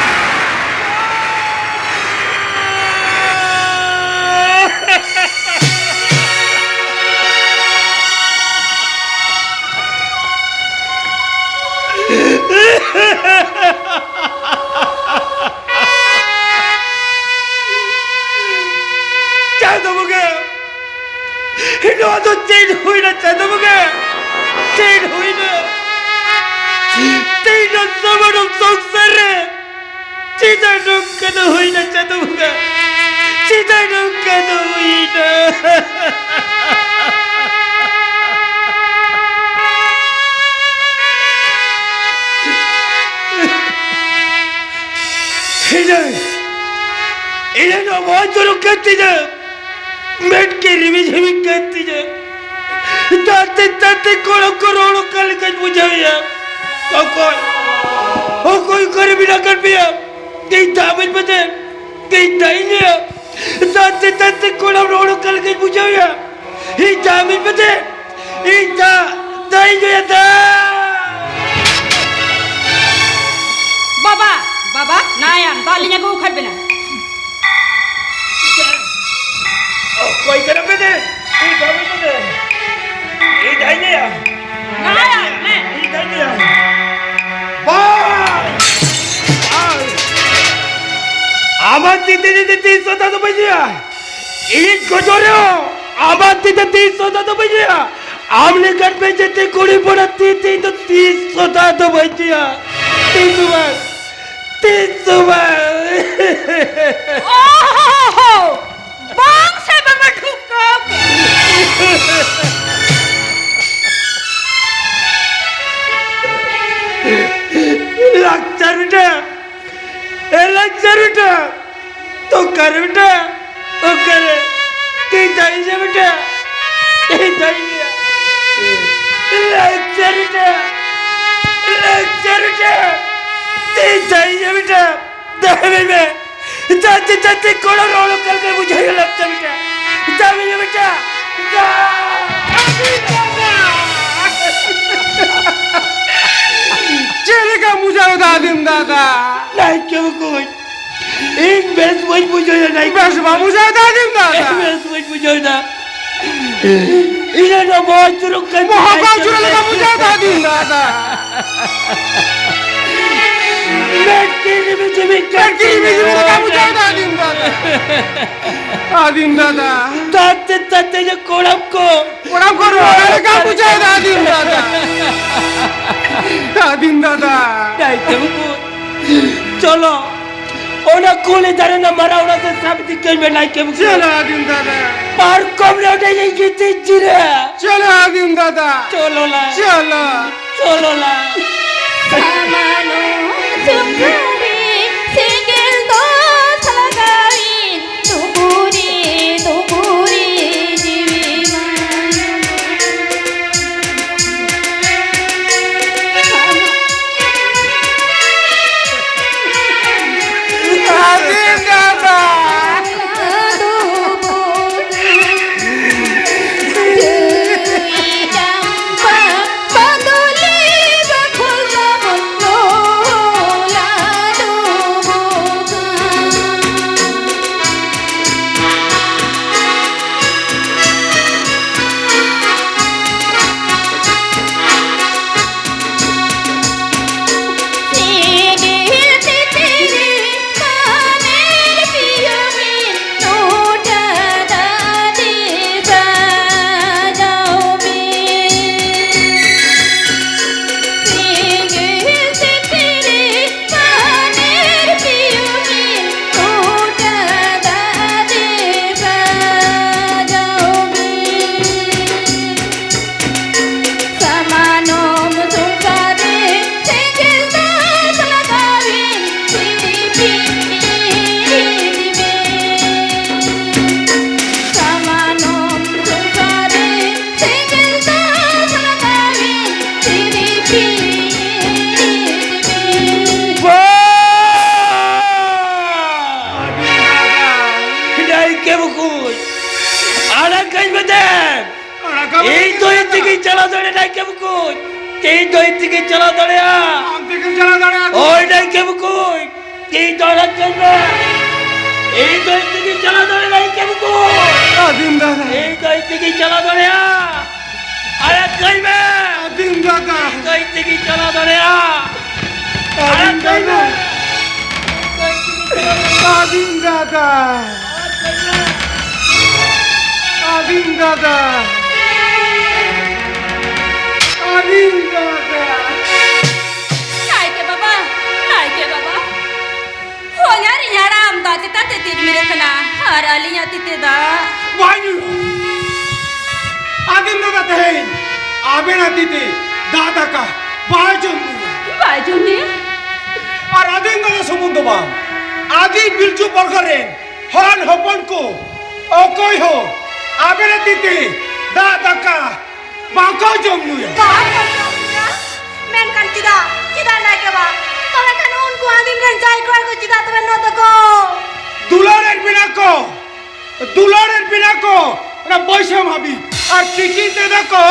ᱪᱟᱸᱫᱚ ᱵᱚᱸᱜᱟ, ᱱᱚᱣᱟ ᱫᱚ ᱪᱮᱫ ᱦᱩᱭᱱᱟ ᱪᱟᱸᱫᱚ ᱵᱚᱸᱜᱟ? ᱪᱮᱫ ᱦᱩᱭᱱᱟ? ᱛᱮᱦᱮᱧ ᱱᱚᱣᱟ ᱥᱟᱢᱟᱱᱚᱢ ᱥᱚᱝᱥᱟᱨ ᱨᱮ ᱪᱮᱫᱟᱜ ᱱᱚᱝᱠᱟ ᱫᱚ ᱦᱩᱭᱱᱟ ᱪᱟᱸᱫᱚ ᱵᱚᱸᱜᱟ? ᱪᱮᱫᱟᱜ ᱱᱚᱝᱠᱟ ᱫᱚ ᱦᱩᱭᱱᱟ? ᱤᱧᱟᱹᱜ, ᱤᱧᱟᱹᱜ ᱱᱚᱣᱟ ᱵᱚᱦᱚᱜ ᱡᱩᱞᱩᱜ ᱠᱟᱱ ᱛᱤᱧᱟᱹ᱾ ᱢᱮᱫ ᱠᱤ ᱨᱤᱢᱤᱡ ᱦᱤᱢᱤᱡ ᱠᱟᱱ ᱛᱤᱧᱟᱹ᱾ ᱫᱟᱜ ᱛᱮ, ᱫᱟᱜ ᱛᱮ ᱠᱚᱲᱚ ᱠᱚ ᱨᱚᱲ ᱚᱠᱟ ᱞᱮᱠᱟᱧ ᱵᱩᱡᱷᱟᱹᱣᱮᱭᱟ? ᱚᱠᱚᱭ, ᱚᱠᱚᱭ ᱚᱠᱟᱨᱮ ᱢᱮᱱᱟᱜ ᱟᱠᱟᱫ ᱢᱮᱭᱟ? ᱤᱧ ᱫᱟᱜ ᱤᱢᱟᱹᱧ ᱢᱮ ᱫᱮ᱾ ᱤᱧ ᱫᱟᱜ ᱤᱧ ᱧᱩᱭᱟ᱾ ᱫᱟᱜ ᱛᱮ, ᱫᱟᱜ ᱛᱮ ᱠᱚᱲᱚ ᱨᱚᱲ ᱚᱠᱟ ᱞᱮᱠᱟᱧ ᱵᱩᱡᱷᱟᱹᱣᱮᱭᱟ? ᱤᱧ ᱫᱟᱜ ᱤᱢᱟᱹᱧ ᱢᱮ ᱫᱮ᱾ ᱤᱧ ᱫᱟᱜ, ᱫᱟᱜ ᱤᱧ ᱧᱩᱭᱟ, ᱫᱟᱜ᱾ ᱵᱟᱵᱟ, ᱵᱟᱵᱟ, ᱱᱟᱭᱟᱢ, ᱫᱟᱜ ᱞᱤᱧ ᱟᱹᱜᱩ ᱟᱠᱟᱫ ᱵᱮᱱᱟ᱾ ᱚᱠᱚᱭ ᱠᱟᱱᱟ ᱯᱮ ᱫᱮ? ᱤᱧ ᱫᱟᱜ ᱤᱢᱟᱹᱧ ᱢᱮ ᱫᱮ᱾ ᱤᱧ ᱫᱟᱜ ᱤᱧ ᱧᱩᱭᱟ᱾ ᱱᱟᱭᱟᱢ, ᱢᱮ᱾ ᱤᱧ ᱫᱟᱜ ᱤᱧ ᱧᱩᱭᱟ᱾ ᱵᱟᱝ! ᱵᱟᱝ! ᱟᱢᱟᱜ ᱛᱤ ᱛᱮ ᱡᱩᱫᱤ ᱛᱤᱥ ᱦᱚᱸ ᱫᱟᱜ ᱫᱚ ᱵᱟᱹᱧ ᱧᱩᱭᱟ᱾ ᱤᱧ ᱜᱚᱡᱚᱜ ᱨᱮᱦᱚᱸ ᱟᱢᱟᱜ ᱛᱤ ᱛᱮ ᱛᱤᱥ ᱦᱚᱸ ᱫᱟᱜ ᱫᱚ ᱵᱟᱹᱧ ᱧᱩᱭᱟ᱾ ᱟᱢ ᱞᱮᱠᱟᱱ ᱵᱮᱡᱟᱹᱛᱤ ᱠᱩᱲᱤ ᱦᱚᱯᱚᱱᱟᱜ ᱛᱤ ᱛᱮ ᱤᱧ ᱫᱚ ᱛᱤᱥ ᱦᱚᱸ ᱫᱟᱜ ᱫᱚ ᱵᱟᱹᱧ ᱧᱩᱭᱟ᱾ ᱛᱤᱥ ᱦᱚᱸ ᱵᱟᱝ᱾ ᱛᱤᱥ ᱦᱚᱸ ᱵᱟᱝ᱾ ᱚᱦᱚᱦᱚ! ᱵᱟᱝ ᱥᱮ ᱵᱟᱵᱟ ᱴᱷᱩᱠᱟᱹ! ᱞᱟᱠᱪᱟᱨ ᱵᱮᱴᱟ, ᱮ ᱞᱟᱠᱪᱟᱨ ᱵᱮᱴᱟ, ᱛᱚ ᱚᱠᱟᱨᱮ ᱵᱮᱴᱟ? ᱚᱠᱟᱨᱮ? ᱛᱤ ᱫᱟᱹᱭ ᱡᱮ ᱵᱮᱴᱟ, ᱛᱤ ᱫᱟᱹᱭ ᱡᱮ᱾ ᱞᱟᱠᱪᱟᱨ ᱵᱮᱴᱟ, ᱞᱟᱠᱪᱟᱨ ᱵᱮᱴᱟ, ᱛᱤ ᱫᱟᱹᱭ ᱡᱮ ᱵᱮᱴᱟ, ᱫᱟᱹᱭ ᱢᱮ᱾ ᱡᱟᱛᱮ, ᱡᱟᱛᱮ ᱠᱚᱲᱟ ᱨᱚᱲ ᱚᱠᱟ ᱞᱮᱠᱟ ᱵᱩᱡᱷᱟᱹᱣ ᱞᱟᱠᱪᱟᱨ ᱵᱮᱴᱟ᱾ ᱡᱟ ᱪᱮᱫ ᱞᱮᱠᱟᱢ ᱵᱩᱡᱷᱟᱹᱣ ᱮᱫᱟ ᱟᱹᱫᱤᱢ ᱫᱟᱫᱟ? ᱱᱟᱭᱠᱮ ᱵᱟᱹᱵᱩ, ᱤᱧ ᱵᱮᱥ ᱵᱟᱹᱧ ᱵᱩᱡᱷᱟᱹᱣ ᱮᱫᱟ ᱱᱟᱭᱠᱮ᱾ ᱵᱮᱥ ᱵᱟᱢ ᱵᱩᱡᱷᱟᱹᱣ ᱮᱫᱟ ᱟᱹᱫᱤᱢ ᱫᱟᱫᱟ? ᱤᱧ ᱵᱮᱥ ᱵᱟᱹᱧ ᱵᱩᱡᱷᱟᱹᱣ ᱮᱫᱟ᱾ ᱤᱧ ᱫᱚ ᱵᱚᱦᱚᱜ ᱪᱩᱨᱩᱜ ᱠᱟᱱ ᱵᱚᱦᱚᱜ ᱠᱚ ᱪᱩᱨᱩᱜ ᱞᱮᱠᱟ ᱵᱩᱡᱷᱟᱹᱣ ᱮᱫᱟ ᱟᱹᱫᱤᱢ ᱫᱟᱫᱟ᱾ ᱢᱮᱫ ᱠᱤᱨᱤᱢᱤ ᱡᱤᱢᱤ ᱢᱮᱫ ᱠᱤᱨᱤᱢᱤ ᱡᱤᱢᱤ ᱞᱮᱠᱟ ᱵᱩᱡᱷᱟᱹᱣ ᱮᱫᱟ ᱟᱹᱫᱤᱢ ᱫᱟᱫᱟ᱾ ᱟᱹᱫᱤᱢ ᱫᱟᱫᱟ᱾ ᱛᱟᱛᱮ ᱛᱟᱛᱮ ᱡᱮ ᱠᱚᱲᱟᱢ ᱠᱚ ᱠᱚᱲᱟᱢ ᱠᱚ ᱨᱚᱦᱚᱭ ᱞᱮᱠᱟ ᱵᱩᱡᱷᱟᱹᱣ ᱮᱫᱟ ᱟᱹᱫᱤᱢ ᱫᱟᱫᱟ᱾ ᱟᱹᱫᱤᱢ ᱫᱟᱫᱟ᱾ ᱱᱟᱭᱠᱮ ᱵᱟᱹᱵᱩ, ᱪᱚᱞᱚ, ᱚᱱᱟ ᱠᱩᱞᱤ ᱫᱟᱨᱮ ᱨᱮᱱᱟᱜ ᱢᱟᱨᱟᱝ ᱚᱲᱟᱜ ᱥᱮᱫ ᱥᱟᱵ ᱤᱫᱤ ᱠᱟᱹᱧ ᱢᱮ ᱱᱟᱭᱠᱮ ᱵᱟᱹᱵᱩ᱾ ᱪᱚᱞᱚ ᱟᱹᱫᱤᱢ ᱫᱟᱫᱟ᱾ ᱯᱟᱨᱠᱚᱢ ᱨᱮ ᱚᱸᱰᱮ ᱜᱤᱧ ᱜᱤᱛᱤᱡ ᱡᱤᱨᱟᱹᱜᱼᱟ᱾ ᱪᱚᱞᱚ ᱟᱹᱫᱤᱢ ᱫᱟᱫᱟ᱾ ᱪᱚᱞᱚ ᱞᱟ᱾ ᱪᱚᱞᱚ᱾ ᱪᱚᱞᱚ ᱞᱟ᱾ ᱥᱟᱢᱟᱱᱚᱢ ᱥᱩᱯᱩᱨᱤ ᱥᱮᱸᱜᱮᱞ ᱫᱚ ᱞᱟᱜᱟᱣᱤᱱ ᱫᱩᱯᱩᱨᱤ ᱫᱩᱯᱩᱨᱤ ᱡᱤᱣᱤ ᱢᱟ᱾ ᱟᱹᱫᱤᱢ ᱫᱟᱫᱟ᱾ ᱤᱧ ᱢᱮᱛᱮ᱾ ᱤᱧ ᱫᱚ ᱤᱧ ᱛᱮᱜᱮᱧ ᱪᱟᱞᱟᱣ ᱫᱟᱲᱮᱭᱟᱜᱼᱟ, ᱱᱟᱭᱠᱮ ᱵᱩᱠᱩᱧ᱾ ᱤᱧ ᱫᱚ ᱤᱧ ᱛᱮᱜᱮᱧ ᱪᱟᱞᱟᱣ ᱫᱟᱲᱮᱭᱟᱜᱼᱟ᱾ ᱟᱢ ᱛᱮᱜᱮᱢ ᱪᱟᱞᱟᱣ ᱫᱟᱲᱮᱭᱟᱜᱼᱟ᱾ ᱦᱳᱭ, ᱱᱟᱭᱠᱮ ᱵᱩᱠᱩᱧ᱾ ᱤᱧ ᱫᱚ ᱟᱲᱟᱜ ᱠᱟᱹᱧ ᱢᱮ᱾ ᱤᱧ ᱫᱚ ᱤᱧ ᱛᱮᱜᱮᱧ ᱪᱟᱞᱟᱣ ᱫᱟᱲᱮᱭᱟᱜᱼᱟ, ᱱᱟᱭᱠᱮ ᱵᱩᱠᱩᱧ᱾ ᱟᱹᱫᱤᱢ ᱫᱟᱫᱟ᱾ ᱤᱧ ᱫᱚ ᱤᱧ ᱛᱮᱜᱮᱧ ᱪᱟᱞᱟᱣ ᱫᱟᱲᱮᱭᱟᱜᱼᱟ᱾ ᱟᱲᱟᱜ ᱠᱟᱹᱧ ᱢᱮ᱾ ᱟᱹᱫᱤᱢ ᱫᱟᱫᱟ᱾ ᱤᱧ ᱫᱚ ᱤᱧ ᱛᱮᱜᱮᱧ ᱪᱟᱞᱟᱣ ᱫᱟᱲᱮᱭᱟᱜᱼᱟ᱾ ᱟᱹᱫᱤᱢ ᱫᱟᱫᱟ᱾ ᱟᱹᱫᱤᱢ ᱫᱟᱫᱟ᱾ ᱟᱹᱫᱤᱢ ᱫᱟᱫᱟ᱾ ᱟᱹᱫᱤᱢ ᱫᱟᱫᱟ᱾ ᱱᱟᱭᱠᱮ ᱵᱟᱵᱟ, ᱱᱟᱭᱠᱮ ᱵᱟᱵᱟ, ᱦᱚᱧᱦᱟᱨᱤᱧ ᱦᱟᱲᱟᱢ ᱫᱟᱜ ᱪᱮᱛᱟᱱ ᱛᱮ ᱛᱤᱨᱢᱤᱨ ᱟᱠᱟᱱᱟ, ᱟᱨ ᱟᱹᱞᱤᱧᱟᱜ ᱛᱤ ᱛᱮ ᱫᱟᱜ᱾ ᱵᱟᱭ ᱧᱩᱨᱩᱜᱼᱟ᱾ ᱟᱹᱫᱤᱢ ᱫᱟᱫᱟ ᱛᱮᱦᱮᱧ ᱟᱵᱮᱱᱟᱜ ᱛᱤ ᱛᱮ ᱫᱟᱜ ᱫᱟᱠᱟ ᱵᱟᱭ ᱡᱚᱢ ᱧᱩᱭᱟ᱾ ᱵᱟᱭ ᱡᱚᱢ ᱧᱩᱭᱟ? ᱟᱨ ᱟᱹᱫᱤᱢ ᱫᱟᱫᱟ ᱥᱩᱢᱩᱝ ᱫᱚ ᱵᱟᱝ, ᱟᱹᱫᱤ ᱯᱤᱞᱪᱩ ᱯᱟᱨᱜᱟᱱᱟ ᱨᱮᱱ ᱦᱚᱱ ᱦᱚᱯᱚᱱ ᱠᱚ ᱚᱠᱚᱭ ᱦᱚᱸ ᱟᱵᱮᱱᱟᱜ ᱛᱤ ᱛᱮ ᱫᱟᱜ ᱫᱟᱠᱟ ᱵᱟᱠᱚ ᱡᱚᱢ ᱧᱩᱭᱟ᱾ ᱵᱟᱠᱚ ᱡᱚᱢ ᱧᱩᱭᱟ? ᱢᱮᱱᱠᱷᱟᱱ ᱪᱮᱫᱟᱜ? ᱪᱮᱫᱟᱜ ᱱᱟᱭᱠᱮ ᱵᱟ? ᱛᱚᱵᱮ ᱠᱷᱟᱱ ᱩᱱᱠᱩ ᱟᱹᱫᱤᱢ ᱨᱮᱱ ᱡᱟᱦᱟᱸᱭ ᱠᱚᱲᱟ ᱠᱚ ᱪᱮᱫᱟᱜ ᱛᱚᱵᱮ ᱱᱚᱣᱟ ᱫᱚᱠᱚ ᱫᱩᱞᱟᱹᱲ ᱮᱫ ᱵᱮᱱᱟ ᱠᱚ, ᱫᱩᱞᱟᱹᱲ ᱮᱫ ᱵᱮᱱᱟ ᱠᱚ, ᱚᱱᱟ ᱵᱟᱹᱭᱥᱟᱹᱢ ᱦᱟᱹᱵᱤᱡ᱾ ᱟᱨ ᱛᱤᱠᱤᱱ ᱛᱮᱫᱚ ᱠᱚ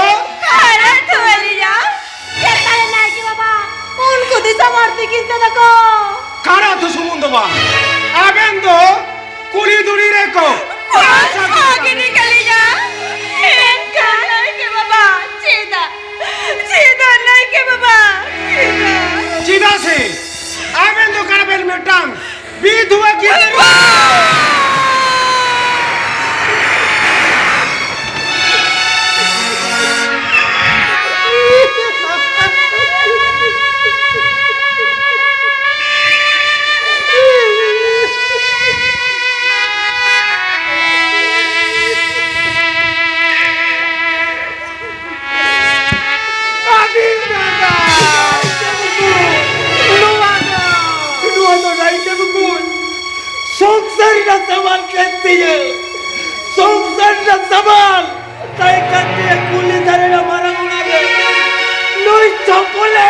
ᱦᱟᱨᱟ ᱛᱷᱩᱣᱟᱹᱨᱤᱭᱟ᱾ ᱪᱮᱫ ᱛᱟᱞᱮ ᱱᱟᱭᱠᱮ ᱵᱟᱵᱟ? ᱩᱱᱠᱩ ᱫᱤᱥᱚᱢ ᱦᱚᱲ ᱛᱤᱠᱤᱱ ᱛᱮᱫᱚ ᱠᱚ ᱠᱟᱨᱟ ᱫᱚ ᱥᱩᱢᱩᱝ ᱫᱚ ᱵᱟᱝ, ᱟᱵᱮᱱ ᱫᱚ ᱠᱩᱞᱦᱤ ᱫᱷᱩᱲᱤ ᱨᱮᱠᱚ ᱵᱟᱝ ᱥᱟᱜᱤᱱ ᱠᱟᱞᱤᱧᱟ᱾ ᱮᱱᱠᱷᱟᱱ ᱱᱟᱭᱠᱮ ᱵᱟᱵᱟ, ᱪᱮᱫᱟᱜ? ᱪᱮᱫᱟᱜ ᱱᱟᱭᱠᱮ ᱵᱟᱵᱟ? ᱪᱮᱫᱟᱜ? ᱪᱮᱫᱟᱜ ᱥᱮ ᱟᱵᱮᱱ ᱫᱚ ᱠᱟᱱᱟ ᱵᱮᱱ ᱢᱤᱫᱴᱟᱝ ᱵᱤᱫᱷᱩᱣᱟᱹ ᱜᱤᱫᱽᱨᱟᱹ᱾ ᱟᱹᱫᱤᱢ ᱫᱟᱫᱟ! ᱱᱚᱣᱟ ᱫᱚ, ᱱᱚᱣᱟ ᱫᱚ ᱱᱟᱭᱠᱮ ᱵᱩᱠᱩᱧ᱾ ᱥᱚᱝᱥᱟᱨ ᱨᱮᱱᱟᱜ ᱥᱟᱢᱟᱱ ᱠᱟᱱ ᱛᱤᱧᱟᱹ᱾ ᱥᱚᱝᱥᱟᱨ ᱨᱮᱱᱟᱜ ᱥᱟᱢᱟᱱ ᱛᱟᱦᱮᱸ ᱠᱟᱱ ᱛᱤᱧᱟᱹ ᱠᱩᱞᱦᱤ ᱫᱷᱟᱨᱮ ᱨᱮ ᱢᱟᱨᱟᱝ ᱚᱲᱟᱜ ᱨᱮ᱾ ᱱᱩᱭ ᱪᱷᱚᱯᱚᱞᱮ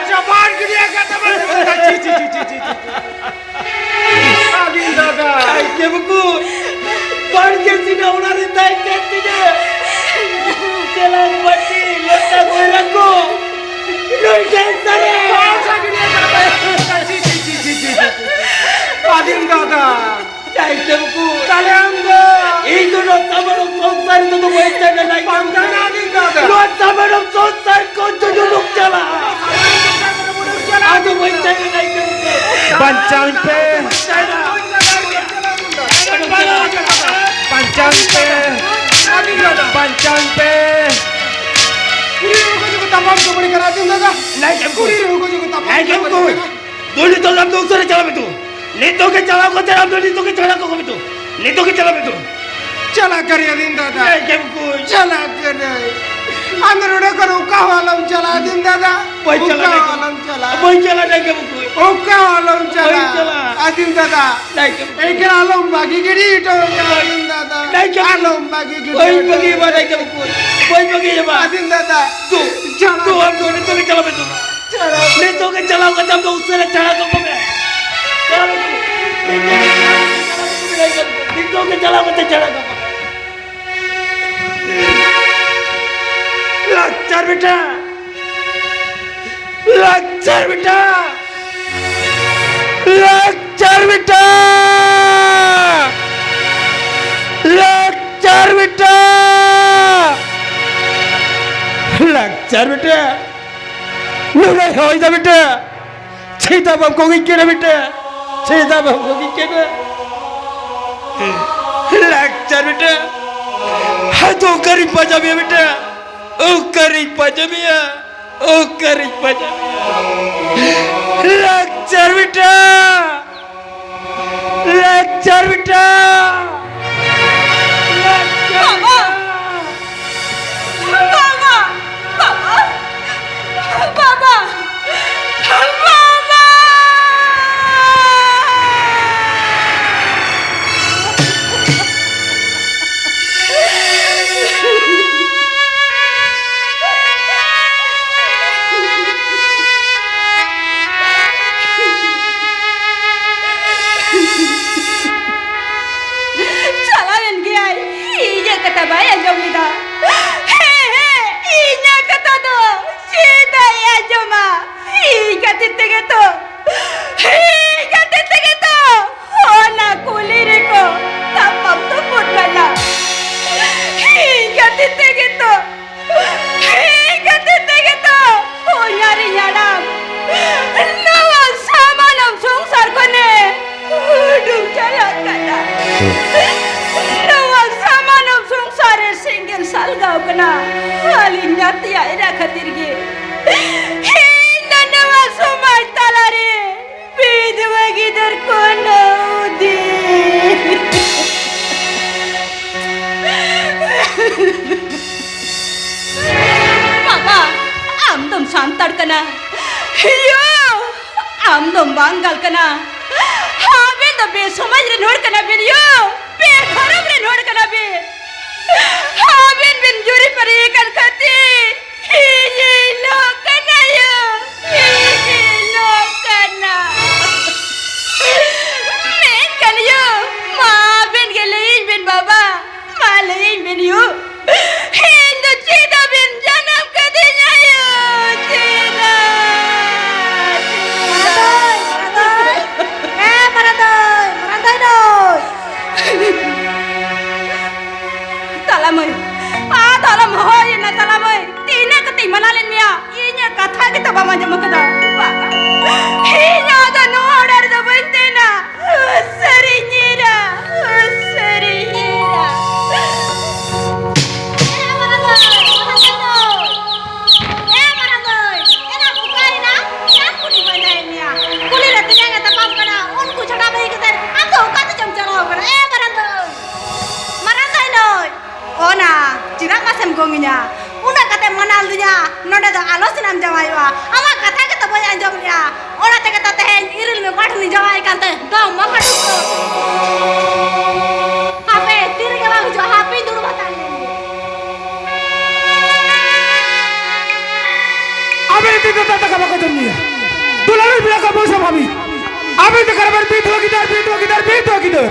ᱪᱟᱯᱟᱫ ᱜᱤᱰᱤ ᱟᱠᱟᱫ ᱛᱟᱢᱟ᱾ ᱪᱤ, ᱪᱤ, ᱪᱤ᱾ ᱟᱹᱫᱤᱢ ᱫᱟᱫᱟ᱾ ᱱᱟᱭᱠᱮ ᱵᱩᱠᱩᱧ, ᱵᱟᱲᱜᱮ ᱥᱤᱱᱟ ᱚᱲᱟᱜ ᱨᱮ ᱪᱮᱫ ᱛᱤᱧᱟᱹ? ᱪᱮᱞᱟᱝ ᱵᱟᱹᱴᱤ, ᱞᱚᱴᱟ ᱜᱚᱭᱨᱟ ᱠᱚ᱾ ᱱᱩᱭ ᱴᱷᱮᱱ ᱥᱟᱨᱮ᱾ ᱟᱹᱫᱤᱢ ᱫᱟᱫᱟ᱾ ᱱᱟᱭᱠᱮ ᱵᱟᱹᱵᱩ᱾ ᱛᱟᱦᱞᱮ ᱟᱢ ᱫᱚ? ᱤᱧ ᱫᱚ ᱱᱚᱣᱟ ᱥᱟᱢᱟᱱᱚᱢ ᱥᱚᱝᱥᱟᱨ ᱨᱮᱫᱚ ᱵᱟᱹᱧ ᱛᱟᱦᱮᱱᱟ, ᱱᱟᱭᱠᱮ ᱵᱟᱹᱵᱩ᱾ ᱵᱟᱝ ᱛᱟᱦᱮᱱᱟ, ᱟᱹᱫᱤᱢ ᱫᱟᱫᱟ᱾ ᱱᱚᱣᱟ ᱥᱟᱢᱟᱱᱚᱢ ᱥᱚᱝᱥᱟᱨ ᱠᱷᱚᱱ ᱡᱩᱡᱩᱞᱩᱢ ᱪᱟᱞᱟᱜᱼᱟ᱾ ᱟᱫᱚ ᱵᱟᱹᱧ ᱛᱟᱦᱮᱱᱟ, ᱱᱟᱭᱠᱮ ᱵᱟᱹᱵᱩ᱾ ᱵᱟᱧᱪᱟᱣᱤᱧ ᱯᱮ᱾ ᱵᱟᱧᱪᱟᱣᱤᱧ ᱯᱮ᱾ ᱟᱹᱫᱤᱢ ᱫᱟᱫᱟ᱾ ᱵᱟᱧᱪᱟᱣᱤᱧ ᱯᱮ᱾ ᱠᱩᱲᱤ ᱦᱚᱲ ᱠᱚ ᱡᱩᱫᱤ ᱛᱟᱯᱟᱢ ᱠᱷᱟᱹᱯᱟᱹᱨᱤ ᱠᱟᱱᱟ, ᱟᱹᱫᱤᱢ ᱫᱟᱫᱟ᱾ ᱱᱟᱭᱠᱮ ᱵᱟᱹᱵᱩ᱾ ᱠᱩᱲᱤ ᱦᱚᱲ ᱠᱚ ᱡᱩᱫᱤ ᱛᱟᱯᱟᱢ ᱱᱟᱭᱠᱮ ᱵᱟᱹᱵᱩ᱾ ᱠᱷᱟᱹᱯᱟᱹᱨᱤ ᱠᱟᱱᱟ᱾ ᱫᱩ ᱱᱤᱛᱚᱜ ᱟᱢ ᱫᱚ ᱩᱥᱟᱹᱨᱟ ᱪᱟᱞᱟᱜ ᱢᱮ ᱛᱚ᱾ ᱱᱤᱛᱚᱜ ᱜᱮ ᱪᱟᱞᱟᱣ ᱠᱟᱛᱮ ᱟᱢ ᱫᱚ ᱱᱤᱛᱚᱜ ᱜᱮ ᱪᱟᱞᱟᱣ ᱠᱚᱜ ᱢᱮ ᱛᱚ᱾ ᱱᱤᱛᱚᱜ ᱜᱮ ᱪᱟᱞᱟᱜ ᱢᱮ ᱛᱚ᱾ ᱪᱟᱞᱟᱜ ᱠᱟᱹᱱᱟᱹᱧ ᱟᱹᱫᱤᱢ ᱫᱟᱫᱟ᱾ ᱮ, ᱡᱟᱹᱯᱩᱫ᱾ ᱪᱟᱞᱟᱜ ᱠᱟᱹᱱᱟᱹᱧ᱾ ᱟᱢ ᱫᱚ ᱱᱚᱰᱮ ᱠᱷᱚᱱ ᱚᱠᱟ ᱦᱚᱸ ᱟᱞᱚᱢ ᱪᱟᱞᱟᱜᱼᱟ ᱟᱹᱫᱤᱢ ᱫᱟᱫᱟ᱾ ᱵᱟᱹᱧ ᱪᱟᱞᱟᱜᱼᱟ, ᱚᱠᱟ ᱦᱚᱸ ᱟᱞᱚᱢ ᱪᱟᱞᱟᱜᱼᱟ᱾ ᱵᱟᱹᱧ ᱪᱟᱞᱟᱜᱼᱟ, ᱡᱟᱹᱯᱩᱫ᱾ ᱚᱠᱟ ᱦᱚᱸ ᱟᱞᱚᱢ ᱪᱟᱞᱟᱜᱼᱟ᱾ ᱵᱟᱹᱧ ᱪᱟᱞᱟᱜᱼᱟ᱾ ᱟᱹᱫᱤᱢ ᱫᱟᱫᱟ᱾ ᱮᱠᱟᱞ ᱟᱞᱚᱢ ᱵᱟᱹᱜᱤ ᱜᱤᱰᱤ ᱦᱚᱴᱚ ᱠᱟᱜᱼᱟ ᱟᱹᱫᱤᱢ ᱫᱟᱫᱟ᱾ ᱟᱞᱚᱢ ᱵᱟᱹᱜᱤ ᱜᱤᱰᱤ ᱦᱚᱴᱚ ᱠᱟᱜᱼᱟ᱾ ᱵᱟᱹᱧ ᱵᱟᱹᱜᱤᱭᱟᱢᱟ᱾ ᱟᱹᱫᱤᱢ ᱫᱟᱫᱟ᱾ ᱪᱟᱞᱟᱜ ᱫᱩ, ᱟᱢ ᱫᱚ ᱱᱤᱛᱚᱜ ᱜᱮ ᱪᱟᱞᱟᱜ ᱢᱮ ᱫᱩ᱾ ᱪᱟᱞᱟᱜ ᱢᱮ᱾ ᱱᱤᱛᱚᱜ ᱜᱮ ᱪᱟᱞᱟᱣ ᱠᱟᱛᱮ ᱟᱢ ᱫᱚ ᱩᱥᱟᱹᱨᱟ ᱪᱷᱟᱲᱟ ᱠᱟᱠᱚ ᱢᱮ᱾ ᱪᱟᱞᱟᱣ ᱢᱮ ᱫᱩ᱾ ᱱᱤᱛᱚᱜ ᱜᱮ ᱪᱟᱞᱟᱣ ᱠᱟᱛᱮ ᱪᱷᱟᱲᱟ ᱠᱟᱠᱚ ᱢᱮ᱾ ᱞᱟᱠᱪᱟᱨ ᱵᱮᱴᱟ᱾ ᱞᱟᱠᱪᱟᱨ ᱵᱮᱴᱟ᱾ ᱞᱟᱠᱪᱟᱨ ᱵᱮᱴᱟ᱾ ᱞᱟᱠᱪᱟᱨ ᱵᱮᱴᱟ᱾ ᱞᱟᱠᱪᱟᱨ ᱵᱮᱴᱟ᱾ ᱱᱩᱱᱟᱹᱜ ᱦᱚᱭ ᱫᱟ ᱵᱮᱴᱟ᱾ ᱪᱮᱫᱟᱜ ᱵᱟᱢ ᱠᱚᱜᱤᱧ ᱠᱟᱱᱟ ᱵᱮᱴᱟ? ᱪᱮᱫᱟᱜ ᱵᱟᱢ ᱠᱚᱜᱤᱧ ᱠᱟᱱᱟ? ᱞᱟᱠᱪᱟᱨ ᱵᱮᱴᱟ᱾ ᱦᱟᱛ ᱚᱠᱟᱨᱤᱧ ᱯᱟᱸᱡᱟ ᱢᱮᱭᱟ ᱵᱮᱴᱟ? ᱚᱠᱟᱨᱤᱧ ᱯᱟᱸᱡᱟ ᱢᱮᱭᱟ? ᱚᱠᱟᱨᱤᱧ ᱯᱟᱸᱡᱟ ᱢᱮᱭᱟ? ᱞᱟᱠᱪᱟᱨ ᱵᱮᱴᱟ! ᱞᱟᱠᱪᱟᱨ ᱵᱮᱴᱟ! ᱞᱟᱠᱪᱟᱨ ᱵᱟᱵᱟ! ᱵᱮᱴᱟ! ᱵᱟᱵᱟ! ᱵᱟᱵᱟ! ᱵᱟᱵᱟ! ᱵᱟᱵᱟ! ᱵᱟᱭ ᱟᱸᱡᱚᱢ ᱞᱮᱫᱟ᱾ ᱦᱮᱸ, ᱦᱮᱸ, ᱤᱧᱟᱹᱜ ᱠᱟᱛᱷᱟ ᱫᱚ ᱪᱮᱫᱟᱜ ᱮ ᱟᱸᱡᱚᱢᱟ? ᱤᱧ ᱠᱷᱟᱹᱛᱤᱨ ᱛᱮᱜᱮ ᱛᱚ, ᱤᱧ ᱠᱷᱟᱹᱛᱤᱨ ᱛᱮᱜᱮ ᱛᱚ ᱚᱱᱟ ᱠᱩᱞᱦᱤ ᱨᱮᱠᱚ ᱛᱟᱯᱟᱢ ᱛᱩᱯᱩᱫ ᱠᱟᱱᱟ᱾ ᱤᱧ ᱠᱷᱟᱹᱛᱤᱨ ᱛᱮᱜᱮ ᱛᱚ, ᱤᱧ ᱠᱷᱟᱹᱛᱤᱨ ᱛᱮᱜᱮ ᱛᱚ ᱦᱚᱧᱦᱟᱨᱤᱧ ᱦᱟᱲᱟᱢ ᱱᱚᱣᱟ ᱥᱟᱢᱟᱱᱚᱢ ᱥᱚᱝᱥᱟᱨ ᱠᱷᱚᱱᱮ ᱩᱰᱩᱠ ᱪᱟᱞᱟᱜ ᱠᱟᱱᱟ᱾ ᱱᱚᱣᱟ ᱥᱟᱢᱟᱱᱚᱢ ᱥᱚᱝᱥᱟᱨ ᱨᱮ ᱥᱮᱸᱜᱮᱞ ᱥᱟᱞᱜᱟᱣ ᱠᱟᱱᱟ᱾ ᱟᱹᱞᱤᱧ ᱱᱟᱛᱮᱭᱟᱜ ᱮᱨᱟ ᱠᱷᱟᱹᱛᱤᱨ ᱜᱮ ᱤᱧ ᱫᱚ ᱱᱚᱣᱟ ᱥᱚᱢᱟᱡᱽ ᱛᱟᱞᱟᱨᱮ ᱵᱤᱫᱷᱣᱟ ᱜᱤᱫᱟᱹᱨ ᱠᱚ ᱱᱚᱣᱫᱤ᱾ ᱵᱟᱵᱟ, ᱟᱢ ᱫᱚᱢ ᱥᱟᱱᱛᱟᱲ ᱠᱟᱱᱟ, ᱭᱳ, ᱟᱢ ᱫᱚᱢ ᱵᱟᱝᱜᱟᱞ ᱠᱟᱱᱟ᱾ ᱟᱵᱮᱱ ᱫᱚ ᱵᱮᱥᱚᱢᱟᱡᱽ ᱨᱮᱱ ᱦᱚᱲ ᱠᱟᱱᱟ ᱵᱮᱱ, ᱭᱳ, ᱵᱮᱫᱷᱚᱨᱚᱢ ᱨᱮᱱ ᱦᱚᱲ ᱠᱟᱱᱟ ᱵᱮᱱ᱾ ᱟᱵᱮᱱ ᱵᱮᱱ ᱡᱩᱨᱤ ᱯᱟᱹᱨᱤ ᱟᱠᱟᱱ ᱠᱷᱟᱹᱛᱤᱨ ᱤᱧᱤᱧ ᱞᱚᱜ ᱠᱟᱱᱟ ᱭᱳ, ᱤᱧᱤᱧ ᱞᱚᱜ ᱠᱟᱱᱟ᱾ ᱢᱮᱱᱠᱷᱟᱱ ᱭᱳ, ᱢᱟ ᱟᱵᱮᱱ ᱜᱮ ᱞᱟᱹᱭᱟᱹᱧ ᱵᱮᱱ ᱵᱟᱵᱟ, ᱢᱟ ᱞᱟᱹᱭᱟᱹᱧ ᱵᱮᱱ ᱭᱳ, ᱤᱧ ᱫᱚ ᱪᱮᱫᱟᱜ ᱵᱮᱱ ᱡᱟᱱᱟᱢ ᱠᱟᱹᱫᱤᱧᱟ ᱭᱳ, ᱪᱮᱫᱟᱜ? ᱢᱟᱨᱟᱝ ᱫᱟᱹᱭ, ᱢᱟᱨᱟᱝ ᱫᱟᱹᱭ, ᱦᱮᱸ ᱢᱟᱨᱟᱝ ᱫᱟᱹᱭ, ᱢᱟᱨᱟᱝ ᱫᱟᱹᱭ ᱫᱚ᱾ ᱛᱟᱞᱟ ᱢᱟᱹᱭ, ᱟᱫᱚ ᱟᱞᱚᱢ ᱦᱚᱦᱚᱭᱮᱱᱟ ᱛᱟᱞᱟ ᱢᱟᱹᱭ᱾ ᱛᱤᱱᱟᱹᱜ ᱠᱟᱛᱮᱧ ᱢᱟᱱᱟ ᱞᱮᱫ ᱢᱮᱭᱟ, ᱤᱧᱟᱹᱜ ᱠᱟᱛᱷᱟ ᱜᱮᱛᱚ ᱵᱟᱢ ᱟᱸᱡᱚᱢ ᱟᱠᱟᱫᱟ᱾ ᱵᱟᱝ, ᱤᱧ ᱟᱫᱚ ᱱᱚᱣᱟ ᱚᱲᱟᱜ ᱨᱮᱫᱚ ᱵᱟᱹᱧ ᱛᱟᱦᱮᱱᱟ᱾ ᱩᱥᱟᱹᱨᱤᱧ ᱧᱤᱨᱟ, ᱩᱥᱟᱹᱨᱤᱧ ᱧᱤᱨᱟ᱾ ᱮ ᱢᱟᱨᱟᱝ ᱫᱟᱹᱭ, ᱢᱟᱨᱟᱝ ᱫᱟᱹᱭ ᱫᱚ᱾ ᱮ ᱢᱟᱨᱟᱝ ᱫᱟᱹᱭ, ᱮᱱᱟ ᱚᱠᱟᱭᱮᱱᱟ? ᱪᱟᱸᱫ ᱠᱩᱞᱤ ᱯᱟᱸᱡᱟᱭᱮᱫ ᱢᱮᱭᱟ᱾ ᱠᱩᱞᱦᱤ ᱨᱮ ᱛᱤᱱᱟᱹᱜ ᱮ ᱛᱟᱯᱟᱢ ᱠᱟᱱᱟ, ᱩᱱᱠᱩ ᱪᱷᱟᱰᱟ ᱵᱟᱹᱜᱤ ᱠᱟᱛᱮ ᱟᱢ ᱫᱚ ᱚᱠᱟ ᱛᱮᱪᱚᱢ ᱪᱟᱞᱟᱣ ᱠᱟᱱᱟ? ᱮ ᱢᱟᱨᱟᱝ ᱫᱟᱹᱭ, ᱢᱟᱨᱟᱝ ᱫᱟᱹᱭ ᱱᱩᱭ᱾ ᱚᱱᱟ ᱪᱮᱫᱟᱜ ᱯᱟᱥᱮᱢ ᱜᱚᱝᱤᱧᱟ? ᱩᱱᱟᱹᱜ ᱠᱟᱛᱮᱢ ᱢᱟᱱᱟᱣ ᱞᱤᱫᱤᱧᱟ, ᱱᱚᱰᱮ ᱫᱚ ᱟᱞᱚ ᱥᱮᱱᱟᱢ ᱡᱟᱶᱟᱭᱚᱜᱼᱟ᱾ ᱟᱢᱟᱜ ᱠᱟᱛᱷᱟ ᱜᱮᱛᱚ ᱵᱟᱹᱧ ᱟᱸᱡᱚᱢ ᱞᱮᱜᱼᱟ᱾ ᱚᱱᱟ ᱛᱮᱜᱮ ᱛᱚ ᱛᱮᱦᱮᱧ ᱤᱨᱤᱞ ᱢᱮ ᱠᱚᱲᱟ ᱴᱷᱮᱱᱤᱧ ᱡᱟᱶᱟᱭ ᱠᱟᱱᱛᱮ ᱫᱚᱢ ᱢᱟ ᱠᱟᱹᱴᱩᱵ ᱠᱚ᱾ ᱦᱟᱯᱮ, ᱛᱤ ᱨᱮᱜᱮ ᱵᱟᱝ ᱦᱤᱡᱩᱜᱼᱟ, ᱦᱟᱯᱮᱧ ᱫᱩᱲᱩᱵ ᱦᱟᱛᱟᱲ ᱞᱮᱱ ᱜᱮ᱾ ᱟᱵᱮᱱ ᱛᱤ ᱫᱚ ᱫᱟᱠᱟ ᱵᱟᱠᱚ ᱡᱚᱢ ᱧᱩᱭᱟ᱾ ᱫᱩᱞᱟᱹᱲ ᱵᱮᱲᱟ ᱠᱚ ᱵᱚᱭᱥᱟ ᱵᱷᱟᱵᱤ᱾ ᱟᱵᱮᱱ ᱫᱚ ᱠᱟᱨᱵᱟᱨ ᱵᱤᱫᱷᱣᱟ ᱜᱤᱫᱟᱹᱨ, ᱵᱤᱫᱷᱣᱟ ᱜᱤᱫᱟᱹᱨ, ᱵᱤᱫᱷᱣᱟ ᱜᱤᱫᱟᱹᱨ᱾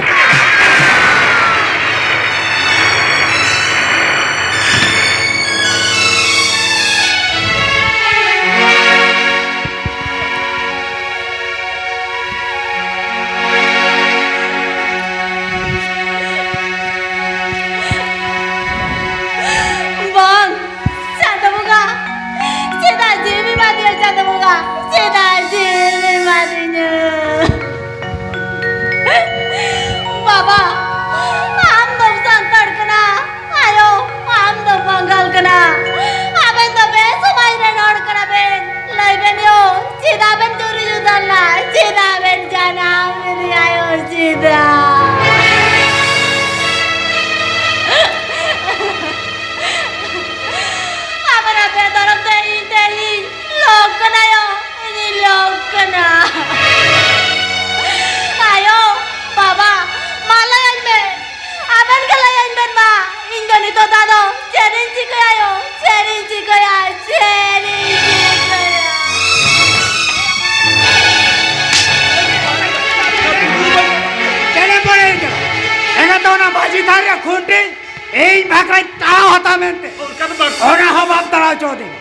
ᱤᱧ ᱵᱷᱟᱠᱨᱟᱧ ᱛᱟᱲᱟᱣ ᱦᱟᱛᱟᱣ ᱢᱮᱱᱛᱮ᱾ ᱚᱱᱠᱟ ᱫᱚ ᱵᱟᱝ᱾ ᱚᱱᱟ ᱦᱚᱸ ᱵᱟᱢ ᱛᱟᱲᱟᱣ ᱦᱚᱪᱚ ᱟᱹᱫᱤᱧᱟ᱾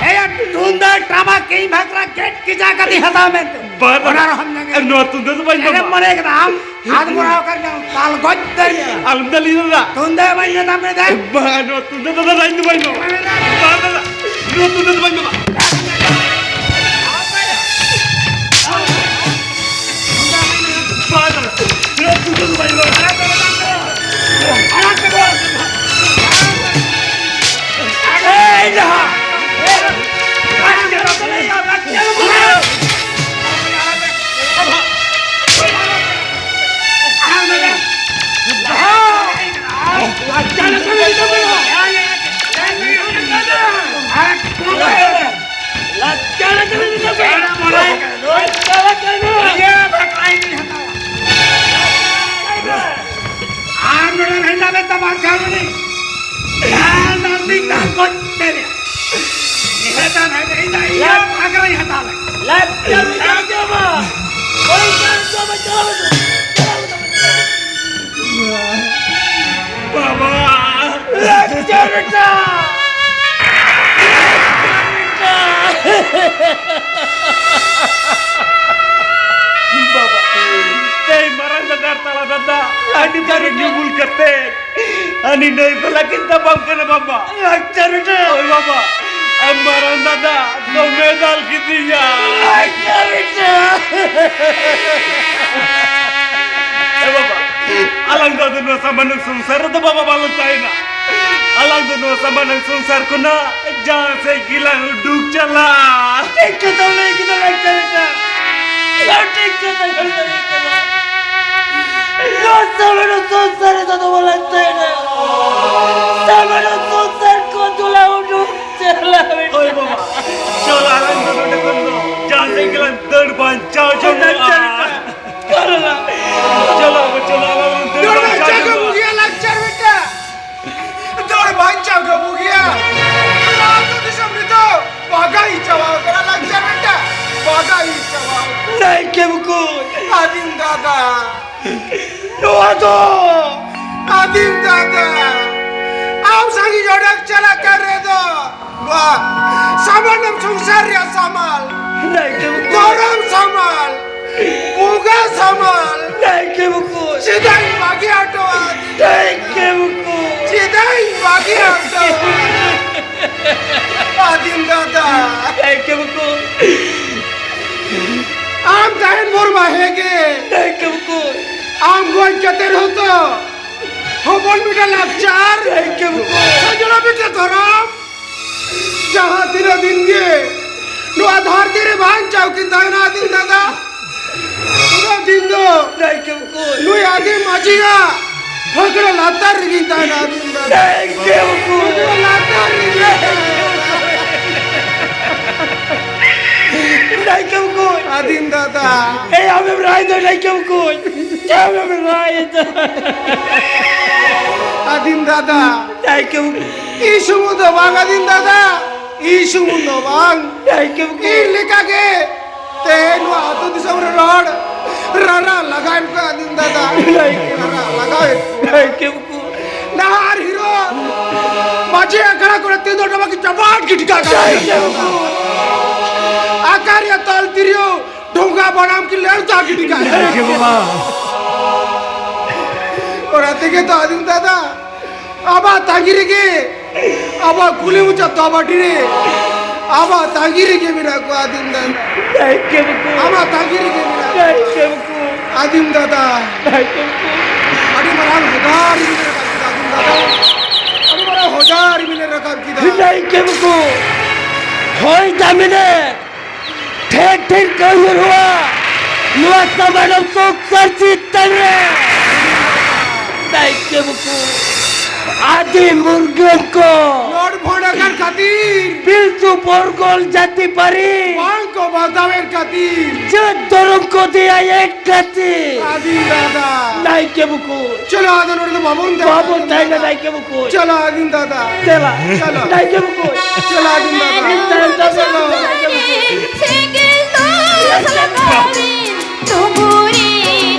ᱮᱭᱟ, ᱛᱩᱢᱫᱟᱜ ᱴᱟᱢᱟᱠ ᱤᱧ ᱵᱷᱟᱠᱨᱟ ᱜᱮᱫ ᱠᱮᱪᱟ ᱠᱟᱛᱮ ᱦᱟᱛᱟᱣ ᱢᱮᱱᱛᱮ᱾ ᱵᱟᱝ, ᱵᱟᱝ᱾ ᱚᱱᱟ ᱨᱮᱦᱚᱸᱢ ᱧᱟᱢᱮᱫ᱾ ᱱᱚᱣᱟ ᱛᱩᱢᱫᱟᱹᱜ ᱫᱚ ᱵᱟᱹᱧ ᱮᱱᱮᱢ ᱮᱢᱟᱢᱟ᱾ ᱢᱚᱱᱮ ᱠᱮᱫᱟ ᱟᱢ? ᱦᱟᱛ ᱵᱚᱲᱟᱣ ᱠᱟᱱ ᱜᱮᱭᱟᱢ, ᱫᱟᱞ ᱜᱚᱡ ᱩᱛᱟᱹᱨ ᱢᱮᱭᱟ᱾ ᱟᱞᱚᱢ ᱫᱟᱞᱤᱧ ᱫᱟᱫᱟ᱾ ᱛᱩᱢᱫᱟᱹᱜ ᱵᱟᱹᱧ ᱢᱮᱛᱟᱢ ᱠᱟᱱᱟ᱾ ᱵᱟᱝ, ᱱᱚᱣᱟ ᱛᱩᱢᱫᱟᱹᱜ ᱫᱟᱫᱟ ᱤᱧ ᱫᱚ ᱵᱟᱹᱧ ᱮᱢᱟᱢᱟ᱾ ᱵᱟᱝ ᱫᱟᱫᱟ, ᱱᱚᱣᱟ ᱛᱩᱢᱫᱟᱹᱜ ᱫᱚ ᱵᱟᱹᱧ ᱮᱢᱟᱢᱟ᱾ ᱵᱟᱝ ᱫᱟᱫᱟ, ᱱᱚᱣᱟ ᱛᱩᱢᱫᱟᱹᱜ ᱫᱚ ᱵᱟᱹᱧ ᱮᱢᱟᱢᱟ᱾ ᱟᱢ ᱱᱚᱰᱮᱢ ᱦᱮᱡ ᱞᱮᱱ ᱛᱟᱢᱟ ᱠᱟᱹᱢᱤ᱾ ᱟᱨ ᱱᱟᱨᱫᱤ ᱛᱟᱦ ᱠᱚ ᱛᱮᱨᱮ᱾ ᱱᱤᱦᱟᱹᱛ ᱟᱢ ᱦᱮᱡ ᱞᱮᱱ ᱛᱟᱢᱟ, ᱤᱧ ᱟᱢ ᱟᱜᱨᱟᱧ ᱦᱟᱛᱟᱣ ᱞᱮᱫ᱾ ᱞᱟᱡ ᱪᱟᱹᱞᱩ ᱪᱟᱹᱞᱩ ᱪᱟᱵᱟ᱾ ᱵᱟᱹᱧ ᱪᱟᱹᱞᱩ ᱪᱟᱵᱟ, ᱪᱟᱹᱞᱩ ᱪᱟᱵᱟ᱾ ᱵᱟᱵᱟ! ᱞᱟᱠᱪᱟᱨ ᱵᱮᱴᱟ! ᱵᱟᱵᱟ, ᱛᱮᱦᱮᱧ ᱢᱟᱨᱟᱝ ᱫᱟᱫᱟ ᱟᱨ ᱛᱟᱞᱟ ᱫᱟᱫᱟ ᱟᱹᱰᱤ ᱵᱟᱨᱮ ᱧᱩ ᱵᱩᱞ ᱠᱟᱛᱮ ᱦᱟᱹᱱᱤ ᱱᱟᱹᱭ ᱥᱟᱞᱟᱜ ᱠᱤᱱ ᱛᱟᱯᱟᱢ ᱠᱟᱱᱟ ᱵᱟᱵᱟ᱾ ᱞᱟᱠᱪᱟᱨ ᱵᱮᱴᱟ! ᱦᱳᱭ ᱵᱟᱵᱟ, ᱟᱢ ᱢᱟᱨᱟᱝ ᱫᱟᱫᱟ ᱫᱚᱢᱮ ᱫᱟᱞ ᱠᱤᱫᱤᱧᱟ᱾ ᱞᱟᱠᱪᱟᱨ ᱵᱮᱴᱟ! ᱮ ᱵᱟᱵᱟ, ᱟᱞᱟᱝ ᱫᱚ ᱟᱫᱚ ᱱᱚᱣᱟ ᱥᱟᱢᱟᱱᱚ ᱥᱚᱝᱥᱟᱨ ᱨᱮᱫᱚ ᱵᱟᱵᱟ ᱵᱟᱞᱟᱝ ᱛᱟᱦᱮᱱᱟ᱾ ᱟᱞᱟᱝ ᱫᱚ ᱱᱚᱣᱟ ᱥᱟᱢᱟᱱᱚ ᱥᱚᱝᱥᱟᱨ ᱠᱷᱚᱱᱟᱜ ᱡᱟᱦᱟᱸ ᱥᱮᱫ ᱜᱮᱞᱟᱝ ᱩᱰᱩᱠ ᱪᱟᱞᱟᱜᱼᱟ᱾ ᱴᱷᱤᱠ ᱠᱟᱛᱷᱟᱢ ᱞᱟᱹᱭ ᱠᱮᱫᱟ ᱞᱟᱠᱪᱟᱨ ᱵᱮᱴᱟ᱾ ᱴᱷᱤᱠ ᱠᱟᱛᱷᱟ ᱜᱮᱢ ᱞᱟᱹᱭ ᱠᱮᱫᱟ᱾ ᱱᱚᱣᱟ ᱥᱟᱢᱟᱱᱚ ᱥᱚᱝᱥᱟᱨ ᱨᱮᱫᱚ ᱟᱫᱚ ᱵᱟᱞᱟᱝ ᱛᱟᱦᱮᱱᱟ᱾ ᱥᱟᱢᱟᱱᱚ ᱥᱚᱝᱥᱟᱨ ᱠᱷᱚᱱ ᱫᱚᱞᱟᱝ ᱩᱰᱩᱠ ᱪᱟᱞᱟᱜᱼᱟ᱾ ᱦᱳᱭ ᱵᱟᱵᱟ, ᱪᱚᱞ ᱟᱞᱟᱝ ᱫᱚ ᱱᱚᱰᱮ ᱠᱷᱚᱱ ᱫᱚ ᱡᱟᱦᱟᱸ ᱥᱮᱫ ᱜᱮᱞᱟᱝ ᱫᱟᱹᱲ ᱵᱟᱧᱪᱟᱣ ᱡᱚᱝᱚᱜᱼᱟ᱾ ᱞᱟᱠᱪᱟᱨ ᱵᱮᱴᱟ, ᱪᱚᱞ ᱟᱞᱟᱝ᱾ ᱪᱚᱞ ᱟᱵᱚ, ᱪᱚᱞ ᱟᱞᱟᱝ ᱫᱟᱹᱲ ᱫᱟᱹᱲ ᱵᱟᱧᱪᱟᱣ ᱵᱟᱧᱪᱟᱣ ᱜᱮ ᱡᱚᱝᱚᱜᱼᱟ᱾ ᱵᱩᱜᱤᱭᱟ ᱞᱟᱠᱪᱟᱨ ᱵᱮᱴᱟ᱾ ᱫᱟᱹᱲ ᱵᱟᱧᱪᱟᱣ ᱜᱮ ᱵᱩᱜᱤᱭᱟ᱾ ᱱᱚᱣᱟ ᱟᱹᱛᱩ ᱫᱤᱥᱚᱢ ᱨᱮᱫᱚ ᱵᱟᱜᱟᱭ ᱪᱟᱵᱟᱣ ᱠᱟᱱᱟ ᱞᱟᱠᱪᱟᱨ ᱵᱮᱴᱟ᱾ ᱵᱟᱜᱟᱭ ᱪᱟᱵᱟᱣ ᱠᱟᱱᱟ᱾ ᱱᱟᱭᱠᱮ ᱵᱩᱠᱩ᱾ ᱟᱹᱫᱤᱢ ᱫᱟᱫᱟ᱾ ᱱᱚᱣᱟ ᱫᱚ ᱟᱹᱫᱤᱢ ᱫᱟᱫᱟ᱾ ᱟᱢ ᱥᱟᱺᱜᱤᱧ ᱚᱰᱚᱠ ᱪᱟᱞᱟᱜ ᱠᱟᱱ ᱨᱮᱫᱚ ᱱᱚᱣᱟ ᱥᱟᱢᱟᱱᱮᱢ ᱥᱚᱝᱥᱟᱨ ᱨᱮᱭᱟᱜ ᱥᱟᱢᱟᱞ, ᱱᱟᱭᱠᱮ ᱵᱟᱹᱵᱩ᱾ ᱫᱷᱚᱨᱚᱢ ᱥᱟᱢᱟᱞ, ᱵᱚᱸᱜᱟ ᱥᱟᱢᱟᱞ᱾ ᱱᱟᱭᱠᱮ ᱵᱟᱹᱵᱩ᱾ ᱪᱮᱫᱟᱜ ᱤᱧ ᱵᱟᱹᱜᱤ ᱦᱚᱴᱚᱣᱟᱫ? ᱱᱟᱭᱠᱮ ᱵᱟᱹᱵᱩ᱾ ᱪᱮᱫᱟᱜ ᱤᱧ ᱵᱟᱹᱜᱤ ᱦᱚᱴᱚᱣᱟᱫ? ᱟᱹᱫᱤᱢ ᱫᱟᱫᱟ᱾ ᱱᱟᱭᱠᱮ ᱵᱟᱹᱵᱩ᱾ ᱟᱢ ᱛᱟᱦᱮᱱ ᱵᱷᱳᱨ ᱢᱟ ᱦᱮᱸᱜᱮ᱾ ᱱᱟᱭᱠᱮ ᱵᱟᱹᱵᱩ᱾ ᱟᱢ ᱜᱚᱡ ᱠᱟᱛᱮ ᱨᱮᱦᱚᱸ ᱛᱚ ᱦᱚᱯᱚᱱ ᱵᱮᱴᱟ ᱞᱟᱠᱪᱟᱨ᱾ ᱱᱟᱭᱠᱮ ᱵᱟᱹᱵᱩ᱾ ᱥᱟᱡᱚᱲᱟ ᱵᱮᱴᱟ ᱫᱷᱚᱨᱚᱢ᱾ ᱡᱟᱦᱟᱸ ᱛᱤᱱᱟᱹᱜ ᱫᱤᱱ ᱜᱮ ᱱᱚᱣᱟ ᱫᱷᱟᱹᱨᱛᱤ ᱨᱮ ᱵᱟᱧᱪᱟᱣ ᱠᱤᱱ ᱛᱟᱦᱮᱱᱟ ᱟᱹᱫᱤᱢ ᱫᱟᱫᱟ, ᱩᱱᱟᱹᱜ ᱫᱤᱱ ᱫᱚ ᱱᱟᱭᱠᱮ ᱵᱟᱹᱵᱩ᱾ ᱱᱩᱭ ᱟᱹᱫᱤᱢ ᱢᱟᱹᱡᱷᱤᱭᱟᱜ ᱯᱷᱟᱹᱠᱲᱟᱹ ᱞᱟᱛᱟᱨ ᱨᱮᱜᱤᱧ ᱛᱟᱦᱮᱱᱟ ᱟᱹᱫᱤᱢ ᱫᱟᱫᱟ᱾ ᱱᱟᱭᱠᱮ ᱵᱟᱹᱵᱩ᱾ ᱯᱷᱟᱹᱠᱲᱟᱹ ᱞᱟᱛᱟᱨ ᱨᱮᱜᱤᱧ ᱛᱟᱦᱮᱱᱟ᱾ ᱱᱟᱭᱠᱮ ᱵᱟᱹᱵᱩ᱾ ᱟᱹᱫᱤᱢ ᱫᱟᱫᱟ᱾ ᱮᱭ ᱟᱢᱮᱢ ᱨᱟᱭ ᱫᱚ ᱱᱟᱭᱠᱮ ᱵᱟᱹᱵᱩ᱾ ᱟᱢᱮᱢ ᱨᱟᱭ ᱫᱚ᱾ ᱟᱹᱫᱤᱢ ᱫᱟᱫᱟ᱾ ᱱᱟᱭᱠᱮ ᱵᱟᱹᱵᱩ᱾ ᱤᱧ ᱥᱩᱢᱩᱝ ᱫᱚ ᱵᱟᱝ ᱟᱹᱫᱤᱢ ᱫᱟᱫᱟ, ᱤᱧ ᱥᱩᱢᱩᱝ ᱫᱚ ᱵᱟᱝ᱾ ᱱᱟᱭᱠᱮ ᱵᱟᱹᱵᱩ᱾ ᱤᱧ ᱞᱮᱠᱟ ᱜᱮ ᱛᱮᱦᱮᱧ ᱱᱚᱣᱟ ᱟᱹᱛᱩ ᱫᱤᱥᱚᱢ ᱨᱮᱱ ᱦᱚᱲ ᱨᱟᱨᱟ ᱞᱟᱜᱟᱣᱮᱫ ᱠᱚᱣᱟ ᱟᱹᱫᱤᱢ ᱫᱟᱫᱟ᱾ ᱱᱟᱭᱠᱮ᱾ ᱨᱟᱨᱟ ᱞᱟᱜᱟᱣᱮᱫ ᱠᱚᱣᱟ᱾ ᱱᱟᱭᱠᱮ ᱵᱟᱹᱵᱩ᱾ ᱰᱟᱦᱟᱨ ᱦᱤᱨᱳ ᱢᱟᱹᱡᱷᱤ ᱟᱠᱷᱲᱟ ᱠᱚᱨᱮ ᱛᱤ ᱫᱚ ᱰᱚᱵᱟ ᱠᱤ ᱪᱟᱯᱟᱫ ᱜᱤᱰᱤ ᱠᱟᱜ ᱠᱟᱱᱟ᱾ ᱱᱟᱭᱠᱮ ᱵᱟᱹᱵᱩ᱾ ᱟᱠᱟᱨᱤᱭᱟ ᱛᱟᱞ ᱛᱤᱨᱭᱳ ᱰᱷᱚᱸᱜᱟ ᱵᱟᱱᱟᱢ ᱠᱤ ᱞᱮᱲᱛᱟ ᱜᱤᱰᱤ ᱠᱟᱜ ᱠᱟᱱᱟ᱾ ᱱᱟᱭᱠᱮ ᱵᱟᱵᱟ᱾ ᱚᱱᱟ ᱛᱮᱜᱮ ᱛᱚ ᱟᱹᱫᱤᱢ ᱫᱟᱫᱟ᱾ ᱟᱵᱚᱣᱟᱜ ᱛᱟᱺᱜᱤ ᱨᱮᱜᱮ, ᱟᱵᱚᱣᱟᱜ ᱠᱩᱞᱦᱤ ᱢᱩᱪᱟᱹᱫ ᱫᱚᱵᱟᱴᱤ ᱨᱮ, ᱟᱵᱚᱣᱟᱜ ᱛᱟᱺᱜᱤ ᱨᱮᱜᱮ ᱢᱮᱱᱟᱜ ᱠᱚᱣᱟ ᱟᱹᱫᱤᱢ ᱫᱟᱫᱟ᱾ ᱱᱟᱭᱠᱮ ᱵᱟᱹᱵᱩ᱾ ᱟᱵᱚᱣᱟᱜ ᱛᱟᱺᱜᱤ ᱨᱮᱜᱮ ᱢᱮᱱᱟᱜ ᱠᱚᱣᱟ᱾ ᱱᱟᱭᱠᱮ ᱵᱟᱹᱵᱩ᱾ ᱟᱹᱫᱤᱢ ᱫᱟᱫᱟ᱾ ᱱᱟᱭᱠᱮ ᱵᱟᱹᱵᱩ᱾ ᱟᱹᱰᱤ ᱢᱟᱨᱟᱝ ᱦᱚᱡᱟᱨ ᱨᱤᱢᱤᱞ ᱮ ᱨᱟᱠᱟᱵ ᱠᱮᱫᱟ ᱟᱹᱫᱤᱢ ᱫᱟᱫᱟ᱾ ᱟᱹᱰᱤ ᱢᱟᱨᱟᱝ ᱦᱚᱡᱟᱨ ᱨᱤᱢᱤᱞ ᱮ ᱨᱟᱠᱟᱵ ᱠᱮᱫᱟ᱾ ᱱᱟᱭᱠᱮ ᱵᱟᱹᱵᱩ᱾ ᱦᱚᱭ ᱫᱟᱢᱤᱱᱮ᱾ ᱴᱷᱮᱨ ᱴᱷᱮᱨ ᱠᱚ ᱧᱩᱨᱩᱜᱼᱟ ᱱᱚᱣᱟ ᱥᱟᱢᱟᱱᱚᱢ ᱥᱚᱝᱥᱟᱨ ᱪᱮᱛᱟᱱ ᱨᱮ᱾ ᱱᱟᱭᱠᱮ ᱵᱟᱹᱵᱩ, ᱟᱹᱫᱤᱢ ᱢᱩᱨᱜᱟᱹᱱ ᱠᱚ ᱱᱚᱰ ᱵᱷᱚᱸᱰ ᱟᱠᱟᱱ ᱠᱷᱟᱹᱛᱤᱨ, ᱯᱤᱞᱪᱩ ᱯᱚᱨᱜᱚᱞ ᱡᱟᱹᱛᱤ ᱯᱟᱹᱨᱤᱥ ᱵᱟᱝ ᱠᱚ ᱵᱟᱛᱟᱣᱮᱫ ᱠᱷᱟᱹᱛᱤᱨ, ᱡᱟᱹᱛ ᱫᱷᱚᱨᱚᱢ ᱠᱚ ᱫᱮᱭᱟᱭᱮᱫ ᱠᱷᱟᱹᱛᱤᱨ᱾ ᱟᱹᱫᱤᱢ ᱫᱟᱫᱟ᱾ ᱱᱟᱭᱠᱮ ᱵᱟᱹᱵᱩ᱾ ᱪᱚᱞᱚ, ᱟᱫᱚ ᱱᱚᱰᱮ ᱫᱚ ᱵᱟᱵᱚᱱ ᱛᱟᱦᱮᱱᱟ᱾ ᱵᱟᱵᱚᱱ ᱛᱟᱦᱮᱱᱟ, ᱱᱟᱭᱠᱮ ᱵᱟᱹᱵᱩ᱾ ᱪᱚᱞᱚ, ᱟᱹᱫᱤᱢ ᱫᱟᱫᱟ᱾ ᱪᱟᱞᱟᱜ᱾ ᱪᱚᱞᱚ᱾ ᱱᱟᱭᱠᱮ ᱵᱟᱹᱵᱩ᱾ ᱪᱚᱞᱚ, ᱟᱹᱫᱤᱢ ᱫᱟᱫᱟ᱾ ᱤᱧ ᱛᱟᱭᱚᱢ ᱛᱟᱭᱚᱢ ᱪᱚᱞᱚ᱾ ᱱᱟᱭᱠᱮ ᱵᱟᱹᱵᱩ᱾ ᱥᱮᱸᱜᱮᱞ ᱫᱚ ᱥᱟᱞᱟᱜᱟᱣᱤᱱ, ᱰᱩᱵᱩᱨᱤ,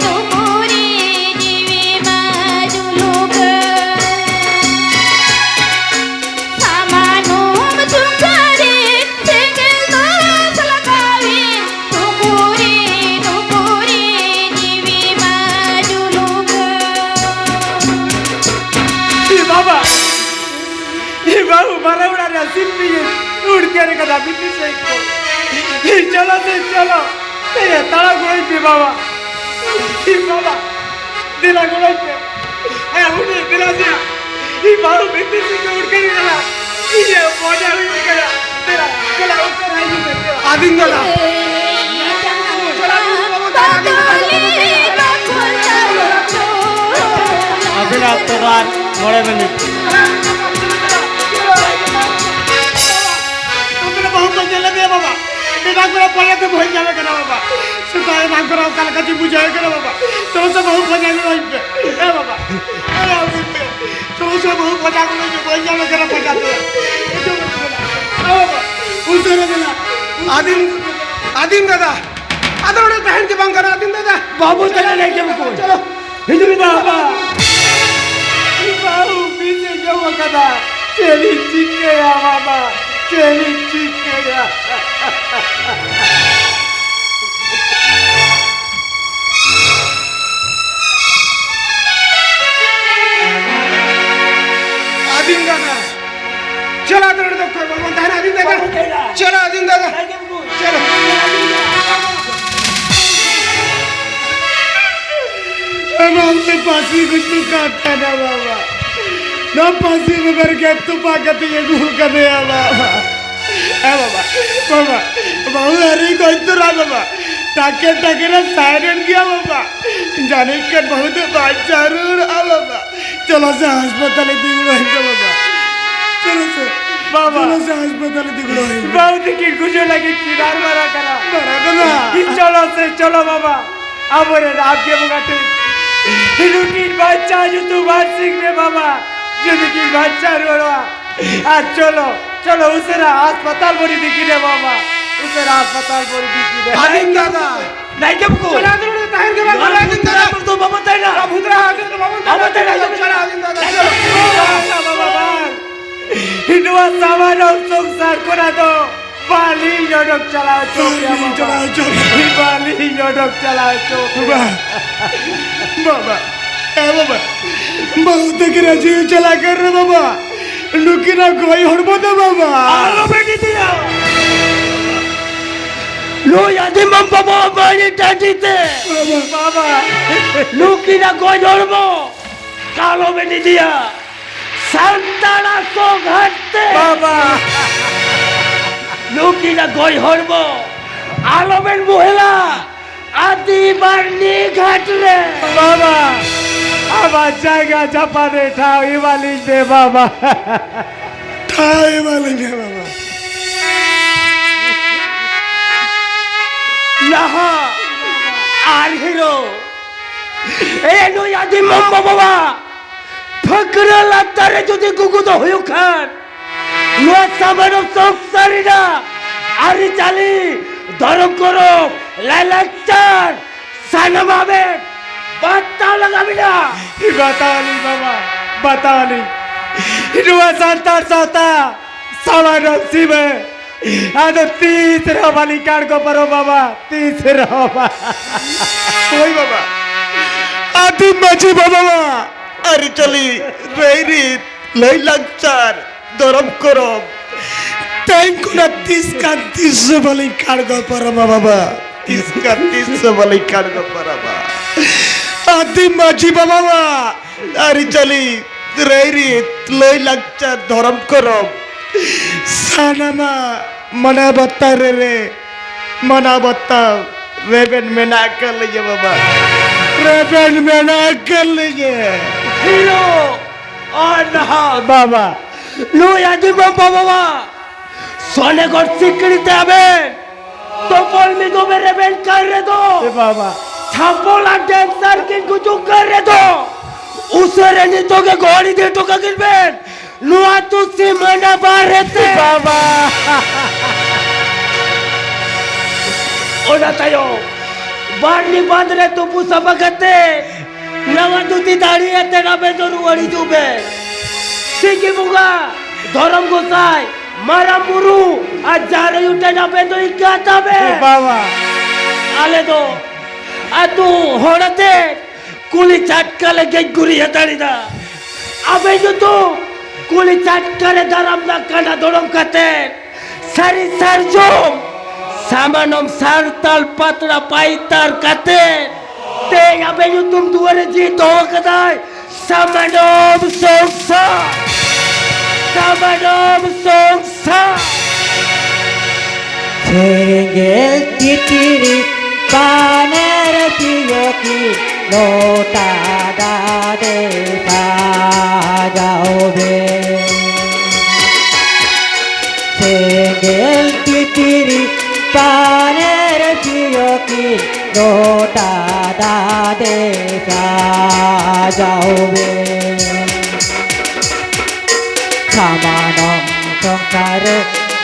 ᱰᱩᱵᱩᱨᱤ, ᱡᱤᱣᱤ ᱢᱟ ᱡᱩᱞᱩᱜ᱾ ᱤᱧ ᱵᱟᱹᱦᱩ ᱢᱟᱨᱟᱝ ᱚᱲᱟᱜ ᱨᱮ ᱥᱤᱞᱯᱤ ᱜᱮ ᱩᱲᱠᱟᱹᱨ ᱠᱟᱫᱟ ᱵᱤᱴᱤ ᱥᱮᱫ ᱠᱚ᱾ ᱤᱧ ᱪᱚᱞᱚ ᱥᱮ ᱪᱚᱞᱚ, ᱤᱧ ᱛᱟᱲᱟ ᱜᱚᱲᱚᱧ ᱯᱮ ᱵᱟᱵᱟ᱾ ᱤᱧ ᱵᱟᱵᱟ, ᱫᱮᱞᱟ ᱜᱚᱲᱚᱧ ᱯᱮ᱾ ᱦᱮᱸ, ᱩᱱᱤ ᱫᱮᱞᱟ ᱥᱮ, ᱤᱧ ᱵᱟᱹᱦᱩ ᱵᱤᱴᱤ ᱥᱮᱫ ᱠᱚ ᱩᱲᱠᱟᱹᱨ ᱠᱟᱫᱟ᱾ ᱤᱧᱟᱹᱜ ᱢᱚᱱᱮ ᱦᱩᱭᱩᱜ ᱠᱟᱱᱟ, ᱫᱮᱞᱟ, ᱫᱮᱞᱟ, ᱩᱥᱟᱹᱨᱟ ᱦᱤᱡᱩᱜ ᱢᱮ, ᱫᱮᱞᱟ᱾ ᱟᱹᱫᱤᱱ ᱫᱟᱫᱟ᱾ ᱟᱵᱮᱱᱟᱜ ᱚᱠᱛᱚ ᱫᱚ ᱟᱨ ᱢᱚᱬᱮ ᱢᱤᱱᱤᱴ᱾ ᱟᱢ ᱫᱚ ᱵᱟᱹᱦᱩ ᱠᱚ ᱧᱮᱞ ᱞᱮᱫᱮᱭᱟ ᱵᱟᱵᱟ᱾ ᱮᱱᱟᱝ ᱠᱷᱚᱱᱟᱜ ᱯᱟᱸᱡᱟ ᱛᱮ ᱵᱟᱹᱧ ᱧᱟᱢᱮ ᱠᱟᱱᱟ ᱵᱟᱵᱟ᱾ ᱥᱮᱛᱟᱜ ᱮᱱᱟᱝ ᱠᱷᱚᱱᱟᱜ ᱚᱠᱟ ᱞᱮᱠᱟ ᱪᱚᱧ ᱵᱩᱡᱷᱟᱹᱣᱮ ᱠᱟᱱᱟ ᱵᱟᱵᱟ᱾ ᱪᱚᱞᱚ ᱥᱮ ᱵᱟᱹᱦᱩ ᱯᱟᱸᱡᱟ ᱜᱚᱲᱚᱧ ᱯᱮ᱾ ᱦᱮᱸ ᱵᱟᱵᱟ᱾ ᱦᱮᱸ ᱵᱟᱵᱟ᱾ ᱪᱚᱞᱚ ᱥᱮ ᱵᱟᱹᱦᱩ ᱯᱟᱸᱡᱟ ᱜᱚᱲᱚᱧ ᱯᱮ᱾ ᱵᱟᱹᱧ ᱧᱟᱢᱮ ᱠᱟᱱᱟ ᱯᱟᱸᱡᱟ ᱛᱮ᱾ ᱦᱮᱸ ᱵᱟᱵᱟ᱾ ᱩᱥᱟᱹᱨᱟ ᱫᱮᱞᱟ᱾ ᱟᱹᱫᱤᱱ, ᱟᱹᱫᱤᱱ ᱫᱟᱫᱟ᱾ ᱟᱫᱚ ᱚᱸᱰᱮ ᱛᱟᱦᱮᱱ ᱜᱮ ᱵᱟᱝ ᱜᱟᱱᱚᱜᱼᱟ, ᱟᱹᱫᱤᱱ ᱫᱟᱫᱟ᱾ ᱵᱟᱹᱵᱩ ᱛᱟᱞᱮ ᱞᱟᱹᱭ ᱠᱮᱫ ᱠᱚ᱾ ᱪᱚᱞᱚ᱾ ᱦᱤᱡᱩᱜ ᱢᱮ᱾ ᱵᱟᱵᱟ᱾ ᱵᱟᱹᱦᱩ ᱵᱤᱥ ᱮ ᱡᱚᱢ ᱟᱠᱟᱫᱟ᱾ ᱪᱮᱫ ᱤᱧ ᱪᱤᱠᱟᱹᱭᱟ ᱵᱟᱵᱟ? ᱪᱮᱫ ᱤᱧ ᱪᱤᱠᱟᱹᱭᱟ? ᱟᱹᱫᱤᱱ ᱫᱟᱫᱟ᱾ ᱪᱚᱞᱚ, ᱟᱫᱚ ᱱᱚᱰᱮ ᱫᱚ ᱚᱠᱚᱭ ᱵᱟᱵᱚᱱ ᱛᱟᱦᱮᱱᱟ, ᱟᱹᱫᱤᱱ ᱫᱟᱫᱟ? ᱵᱟᱵᱚᱱ ᱛᱟᱦᱮᱱᱟ᱾ ᱪᱚᱞᱚ, ᱟᱹᱫᱤᱱ ᱫᱟᱫᱟ᱾ ᱪᱚᱞᱚ᱾ ᱵᱟᱵᱟ, ᱯᱟᱹᱥᱤ ᱜᱩᱡᱩᱜ ᱠᱟᱱ ᱛᱟᱦᱮᱱᱟ ᱵᱟᱵᱟ᱾ ᱱᱚᱣᱟ ᱯᱟᱹᱥᱤ ᱵᱮᱜᱚᱨ ᱜᱮ ᱛᱚᱯᱟ ᱠᱟᱛᱮ ᱟᱹᱜᱩ ᱠᱟᱫᱮᱭᱟ ᱵᱟᱵᱟ᱾ ᱦᱮᱸ ᱵᱟᱵᱟ, ᱵᱟᱵᱟ, ᱵᱟᱹᱦᱩ ᱟᱹᱣᱨᱤ ᱜᱚᱡ ᱩᱛᱟᱹᱨᱟ ᱵᱟᱵᱟ᱾ ᱴᱟᱠᱮ ᱴᱟᱠᱮ ᱨᱮ ᱥᱟᱭᱞᱮᱱᱴ ᱜᱮᱭᱟ ᱵᱟᱵᱟ᱾ ᱡᱟᱹᱱᱤᱡ ᱠᱷᱟᱱ ᱵᱟᱹᱦᱩ ᱫᱚ ᱵᱟᱧᱪᱟᱣ ᱨᱩᱣᱟᱹᱲᱚᱜᱼᱟ ᱵᱟᱵᱟ᱾ ᱪᱚᱞᱚ ᱥᱮ ᱦᱟᱥᱯᱟᱛᱟᱞ ᱤᱫᱤ ᱜᱚᱲᱚ ᱦᱩᱭᱩᱜᱼᱟ ᱵᱟᱵᱟ᱾ ᱪᱚᱞᱚ ᱥᱮ᱾ ᱵᱟᱵᱟ᱾ ᱪᱚᱞᱚ ᱥᱮ ᱦᱟᱥᱯᱟᱛᱟᱞ ᱤᱫᱤ ᱜᱚᱲᱚ ᱦᱩᱭᱩᱜᱼᱟ᱾ ᱵᱟᱹᱦᱩ ᱛᱤᱠᱤᱱ ᱜᱩᱡᱩᱜ ᱞᱟᱹᱜᱤᱫ ᱠᱤᱱ ᱟᱨ ᱢᱟᱨᱟ ᱠᱟᱱᱟ᱾ ᱢᱟᱨᱟ ᱠᱟᱱᱟ᱾ ᱪᱚᱞᱚ ᱥᱮ, ᱪᱚᱞᱚ ᱵᱟᱵᱟ᱾ ᱟᱵᱚᱨᱮᱱ ᱟᱵᱜᱮ ᱵᱚᱸᱜᱟ ᱴᱷᱮᱱ ᱱᱩᱠᱤᱱ ᱵᱟᱧᱪᱟᱣ ᱧᱩᱛᱩᱢ ᱟᱨ ᱥᱤᱝ ᱨᱮ ᱵᱟᱵᱟ᱾ ᱡᱩᱫᱤ ᱠᱤᱱ ᱵᱟᱧᱪᱟᱣ ᱨᱩᱣᱟᱹᱲᱚᱜᱼᱟ᱾ ᱟᱨ ᱪᱚᱞᱚ, ᱪᱚᱞᱚ ᱩᱥᱟᱹᱨᱟ ᱦᱟᱥᱯᱟᱛᱟᱞ ᱵᱚᱱ ᱤᱫᱤ ᱠᱤᱱᱟ ᱵᱟᱵᱟ᱾ ᱩᱥᱟᱹᱨᱟ ᱦᱟᱥᱯᱟᱛᱟᱞ ᱵᱚᱱ ᱤᱫᱤ ᱠᱤᱱᱟ᱾ ᱟᱹᱫᱤᱱ ᱫᱟᱫᱟ᱾ ᱱᱟᱭᱠᱮ ᱵᱟᱹᱵᱩ᱾ ᱪᱚᱞᱚ, ᱟᱫᱚ ᱱᱚᱰᱮ ᱛᱟᱦᱮᱱ ᱜᱮ ᱵᱟᱝ ᱱᱚᱣᱟ ᱜᱟᱱᱚᱜᱼᱟ᱾ ᱟᱹᱫᱤᱱ ᱫᱟᱫᱟ᱾ ᱱᱚᱣᱟ ᱫᱚ ᱵᱟᱵᱚᱱ ᱛᱟᱦᱮᱱᱟ᱾ ᱵᱟᱵᱚᱱ ᱛᱟᱦᱮᱱᱟ᱾ ᱵᱟᱵᱚᱱ ᱛᱟᱦᱮᱱᱟ᱾ ᱪᱚᱞᱚ, ᱟᱹᱫᱤᱱ ᱫᱟᱫᱟ, ᱪᱚᱞᱚ᱾ ᱵᱟᱝ, ᱵᱟᱝ, ᱵᱟᱝ, ᱵᱟᱝ᱾ ᱱᱚᱣᱟ ᱥᱟᱢᱟᱱᱚᱢ ᱥᱚᱝᱥᱟᱨ ᱠᱷᱚᱱᱟᱜ ᱫᱚ ᱵᱟᱹᱞᱤᱧ ᱚᱰᱚᱠ ᱪᱟᱞᱟᱣ ᱦᱚᱪᱚ ᱯᱮᱭᱟ, ᱵᱟᱹᱞᱤᱧ ᱵᱟᱵᱟ᱾ ᱪᱟᱞᱟᱣ ᱦᱚᱪᱚ ᱯᱮᱭᱟ᱾ ᱵᱟᱹᱞᱤᱧ ᱚᱰᱚᱠ ᱪᱟᱞᱟᱣ ᱦᱚᱪᱚ ᱯᱮᱭᱟ᱾ ᱵᱟᱵᱟ, ᱵᱟᱵᱟ᱾ ᱵᱟᱵᱟ, ᱵᱟᱹᱦᱩ ᱛᱟᱹᱠᱤᱱᱟᱜ ᱡᱤᱣᱤ ᱪᱟᱞᱟᱜ ᱠᱟᱱ ᱨᱮ ᱵᱟᱵᱟ, ᱱᱩᱠᱤᱱᱟᱜ ᱜᱚᱡ ᱦᱚᱲᱢᱚ ᱫᱚ ᱵᱟᱵᱟ᱾ ᱟᱞᱚᱵᱮᱱ ᱤᱫᱤᱭᱟ᱾ ᱱᱩᱭ ᱟᱹᱫᱤᱢᱟᱢ ᱵᱟᱵᱟ ᱵᱟᱹᱲᱤ ᱴᱟᱺᱰᱤ ᱛᱮ᱾ ᱵᱟᱵᱟ᱾ ᱱᱩᱠᱤᱱᱟᱜ ᱜᱚᱡ ᱦᱚᱲᱢᱚ ᱟᱞᱚᱵᱮᱱ ᱤᱫᱤᱭᱟ᱾ ᱥᱟᱱᱛᱟᱲᱟᱜ ᱥᱚ ᱜᱷᱟᱴ ᱛᱮ᱾ ᱵᱟᱵᱟ᱾ ᱱᱩᱠᱤᱱᱟᱜ ᱜᱚᱡ ᱦᱚᱲᱢᱚ ᱟᱞᱚᱵᱮᱱ ᱵᱚᱦᱮᱞᱟ᱾ ᱟᱹᱫᱤ ᱵᱟᱨᱱᱤ ᱜᱷᱟᱴ ᱨᱮ᱾ ᱵᱟᱵᱟ, ᱟᱵᱟᱨ ᱡᱟᱭᱜᱟ ᱡᱟᱯᱟᱱ ᱨᱮ ᱴᱷᱟᱶ ᱮᱢᱟᱞᱤᱧ ᱢᱮ ᱵᱟᱵᱟ᱾ ᱴᱷᱟᱶ ᱮᱢᱟᱞᱤᱧ ᱢᱮ ᱵᱟᱵᱟ᱾ ᱱᱟᱦᱟᱜ ᱟᱨ ᱦᱤᱨᱳ᱾ ᱮ ᱱᱩᱭ ᱟᱹᱫᱤᱢᱟᱢ ᱵᱟᱵᱟᱣᱟᱜ ᱯᱷᱟᱹᱠᱨᱟᱹ ᱞᱟᱛᱟᱨ ᱨᱮ ᱡᱩᱫᱤ ᱜᱩᱜᱩ ᱫᱚ ᱦᱩᱭᱩᱜ ᱠᱷᱟᱱ, ᱱᱚᱣᱟ ᱥᱟᱢᱟᱱᱚᱢ ᱥᱚᱝᱥᱟᱨ ᱨᱮᱱᱟᱜ ᱟᱹᱨᱤᱪᱟᱹᱞᱤ, ᱫᱷᱚᱨᱚᱢ ᱠᱚᱨᱚᱢ, ᱞᱟᱭᱼᱞᱟᱠᱪᱟᱨ, ᱥᱟᱱᱟᱢᱟᱜ ᱵᱮᱱ ᱵᱟᱛᱟᱣ ᱞᱟᱜᱟᱣ ᱵᱮᱱᱟ᱾ ᱵᱟᱛᱟᱣ ᱟᱹᱞᱤᱧ ᱵᱟᱵᱟ, ᱵᱟᱛᱟᱣ ᱟᱹᱞᱤᱧ᱾ ᱱᱚᱣᱟ ᱥᱟᱱᱛᱟᱲ ᱥᱟᱶᱛᱟ ᱥᱟᱢᱟᱱᱚᱢ ᱥᱤᱢᱟᱹ ᱟᱫᱚ ᱛᱤᱥ ᱨᱮᱦᱚᱸ ᱵᱟᱹᱞᱤᱧ ᱠᱟᱲ ᱠᱚ ᱯᱟᱨᱚᱢ ᱵᱟᱵᱟ, ᱛᱤᱥ ᱨᱮᱦᱚᱸ ᱵᱟᱝ᱾ ᱦᱳᱭ ᱵᱟᱵᱟ, ᱟᱹᱫᱤᱢ ᱢᱟᱹᱡᱷᱤ ᱵᱟᱵᱟᱣᱟᱜ ᱟᱹᱨᱤᱪᱟᱹᱞᱤ, ᱨᱟᱹᱭᱨᱤᱛ, ᱞᱟᱹᱭ ᱞᱟᱠᱪᱟᱨ, ᱫᱷᱚᱨᱚᱢ ᱠᱚᱨᱚᱢ, ᱛᱮᱦᱮᱧ ᱠᱷᱚᱱᱟᱜ ᱛᱤᱥ ᱠᱟᱱ ᱛᱤᱥ ᱦᱚᱸ ᱵᱟᱹᱞᱤᱧ ᱠᱟᱲ ᱠᱚ ᱯᱟᱨᱚᱢᱟ ᱵᱟᱵᱟ, ᱛᱤᱥ ᱠᱟᱱ ᱛᱤᱥ ᱦᱚᱸ ᱵᱟᱹᱞᱤᱧ ᱠᱟᱲ ᱠᱚ ᱯᱟᱨᱚᱢᱟ᱾ ᱟᱹᱫᱤᱢ ᱢᱟᱹᱡᱷᱤ ᱵᱟᱵᱟᱣᱟᱜ ᱟᱹᱨᱤᱪᱟᱹᱞᱤ, ᱨᱟᱹᱭᱨᱤᱛ, ᱞᱟᱹᱭ ᱞᱟᱠᱪᱟᱨ, ᱫᱷᱚᱨᱚᱢ ᱠᱚᱨᱚᱢ, ᱥᱟᱱᱟᱢᱟᱜ ᱢᱟᱱᱟᱣ ᱵᱟᱛᱟᱣ ᱨᱮ, ᱨᱮ, ᱢᱟᱱᱟᱣ ᱵᱟᱛᱟᱣ ᱨᱮᱵᱮᱱ ᱢᱮᱱᱟᱜ ᱟᱠᱟᱫ ᱞᱤᱧᱟ ᱵᱟᱵᱟ, ᱨᱮᱵᱮᱱ ᱢᱮᱱᱟᱜ ᱟᱠᱟᱫ ᱞᱤᱧᱟ᱾ ᱦᱤᱨᱳ ᱟᱨ ᱱᱟᱦᱟᱜ ᱵᱟᱵᱟ᱾ ᱱᱩᱭ ᱟᱹᱫᱤᱢᱟᱢ ᱵᱟᱵᱟᱣᱟᱜ ᱥᱚᱱᱮᱜᱚᱲ ᱥᱤᱠᱲᱤ ᱛᱮ ᱟᱵᱮᱱ ᱛᱚᱯᱚᱞ ᱢᱤᱫ ᱫᱚᱢᱮ ᱨᱮᱵᱮᱱ ᱠᱟᱱ ᱨᱮᱫᱚ, ᱮ ᱵᱟᱵᱟ᱾ ᱪᱷᱟᱯᱚᱞ ᱟᱨ ᱰᱮᱱᱥᱟᱨ ᱠᱤᱱ ᱜᱩᱡᱩᱜ ᱠᱟᱱ ᱨᱮᱫᱚ, ᱩᱥᱟᱹᱨᱟ ᱱᱤᱛᱚᱜ ᱜᱮ ᱜᱚᱦᱚᱲ ᱤᱫᱤ ᱦᱚᱴᱚ ᱠᱟᱹᱠᱤᱱ ᱵᱮᱱ ᱱᱚᱣᱟ ᱛᱩᱥᱤ ᱢᱟᱱᱟ ᱵᱟᱨᱦᱮ ᱛᱮ᱾ ᱵᱟᱵᱟ᱾ ᱚᱱᱟ ᱛᱟᱭᱚᱢ ᱵᱟᱨᱱᱤ ᱵᱟᱸᱫᱷ ᱨᱮ ᱛᱩᱯᱩ ᱥᱟᱯᱷᱟ ᱠᱟᱛᱮ ᱱᱟᱣᱟ ᱫᱷᱩᱛᱤ ᱫᱟᱲᱦᱤ ᱟᱛᱮ ᱟᱵᱮᱱ ᱫᱚ ᱨᱩᱣᱟᱹᱲ ᱦᱤᱡᱩᱜ ᱵᱮᱱ᱾ ᱥᱤᱠᱤ ᱵᱚᱸᱜᱟ, ᱫᱷᱚᱨᱚᱢ ᱜᱚᱸᱥᱟᱭ, ᱢᱟᱨᱟᱝ ᱵᱩᱨᱩ ᱟᱨ ᱡᱟᱦᱮᱨ ᱟᱭᱳ ᱴᱷᱮᱱ ᱟᱵᱮᱱ ᱫᱚ ᱤᱠᱟᱹ ᱦᱟᱛᱟᱣ ᱵᱮᱱ᱾ ᱵᱟᱵᱟ᱾ ᱟᱞᱮ ᱫᱚ ᱟᱹᱛᱩ ᱦᱚᱲ ᱟᱛᱮ ᱠᱩᱞᱦᱤ ᱪᱷᱟᱴᱠᱟ ᱞᱮ ᱜᱮᱡ ᱜᱩᱨᱤᱡ ᱦᱟᱛᱟᱲ ᱮᱫᱟ᱾ ᱟᱵᱮ ᱧᱩᱛᱩᱢ ᱠᱩᱞᱦᱤ ᱪᱷᱟᱴᱠᱟ ᱨᱮ ᱫᱟᱨᱟᱢ ᱫᱟ ᱠᱟᱸᱰᱟ ᱫᱚᱲᱚᱢ ᱠᱟᱛᱮ, ᱥᱟᱹᱨᱤ ᱥᱟᱨᱡᱚᱢ ᱥᱟᱢᱟᱱᱚᱢ ᱥᱟᱨᱛᱟᱞ ᱯᱟᱛᱲᱟ ᱯᱟᱭᱛᱟᱨ ᱠᱟᱛᱮ, ᱛᱮᱦᱮᱧ ᱟᱵᱮ ᱧᱩᱛᱩᱢ ᱫᱩᱣᱟᱹᱨ ᱨᱮ ᱡᱤᱣᱤ ᱫᱚᱦᱚ ᱠᱟᱫᱟᱭ ᱥᱟᱢᱟᱱᱚᱢ ᱥᱚᱝᱥᱟᱨ, ᱥᱟᱢᱟᱱᱚᱢ ᱥᱚᱝᱥᱟᱨ᱾ ᱥᱮᱸᱜᱮᱞ ᱛᱤᱛᱨᱤ ᱯᱟᱱᱮᱨ ᱯᱤᱭᱚᱠᱤ ᱞᱚᱴᱟ ᱫᱟᱜ ᱛᱮ ᱥᱟᱡᱟᱣ ᱵᱮᱱ᱾ ᱥᱮᱸᱜᱮᱞ ᱛᱤᱛᱨᱤ ᱯᱟᱱᱮᱨ ᱯᱤᱭᱚᱠᱤ ᱞᱚᱴᱟ ᱫᱟᱜ ᱛᱮ ᱥᱟᱡᱟᱣ ᱵᱮᱱ᱾ ᱥᱟᱢᱟᱱᱚᱢ ᱥᱚᱝᱥᱟᱨ ᱨᱮ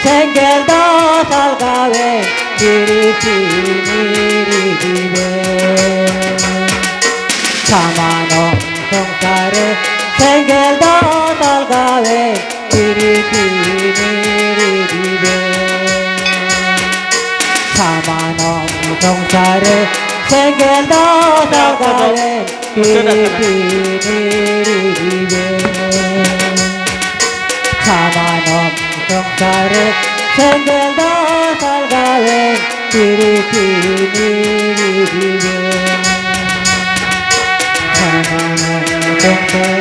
ᱥᱮᱸᱜᱮᱞ ᱫᱚ ᱥᱟᱞᱜᱟᱣᱮ ᱯᱤᱨᱤᱛᱤ ᱢᱤᱨᱤ ᱡᱤᱵᱮ᱾ ᱥᱟᱢᱟᱱᱚᱢ ᱥᱚᱝᱥᱟᱨ ᱨᱮ ᱥᱮᱸᱜᱮᱞ ᱫᱚ ᱥᱟᱞᱜᱟᱣᱮ ᱯᱤᱨᱤᱛᱤ ᱢᱤᱨᱤ ᱡᱤᱵᱮ᱾ ᱥᱟᱢᱟᱱᱚᱢ ᱥᱚᱝᱥᱟᱨ ᱨᱮ ᱥᱮᱸᱜᱮᱞ ᱫᱚ ᱥᱟᱞᱜᱟᱣᱮ ᱯᱤᱨᱤᱛᱤ ᱢᱤᱨᱤ ᱡᱤᱵᱮ᱾ ᱥᱟᱢᱟᱱᱚᱢ ᱥᱚᱝᱥᱟᱨ ᱨᱮ ᱥᱮᱸᱜᱮᱞ ᱫᱚ ᱥᱟᱞᱜᱟᱣᱮ ᱯᱤᱨᱤᱛᱤ ᱢᱤᱨᱤ ᱡᱤᱵᱮ᱾ ᱥᱟᱢᱟᱱᱚᱢ ᱥᱚᱝᱥᱟᱨ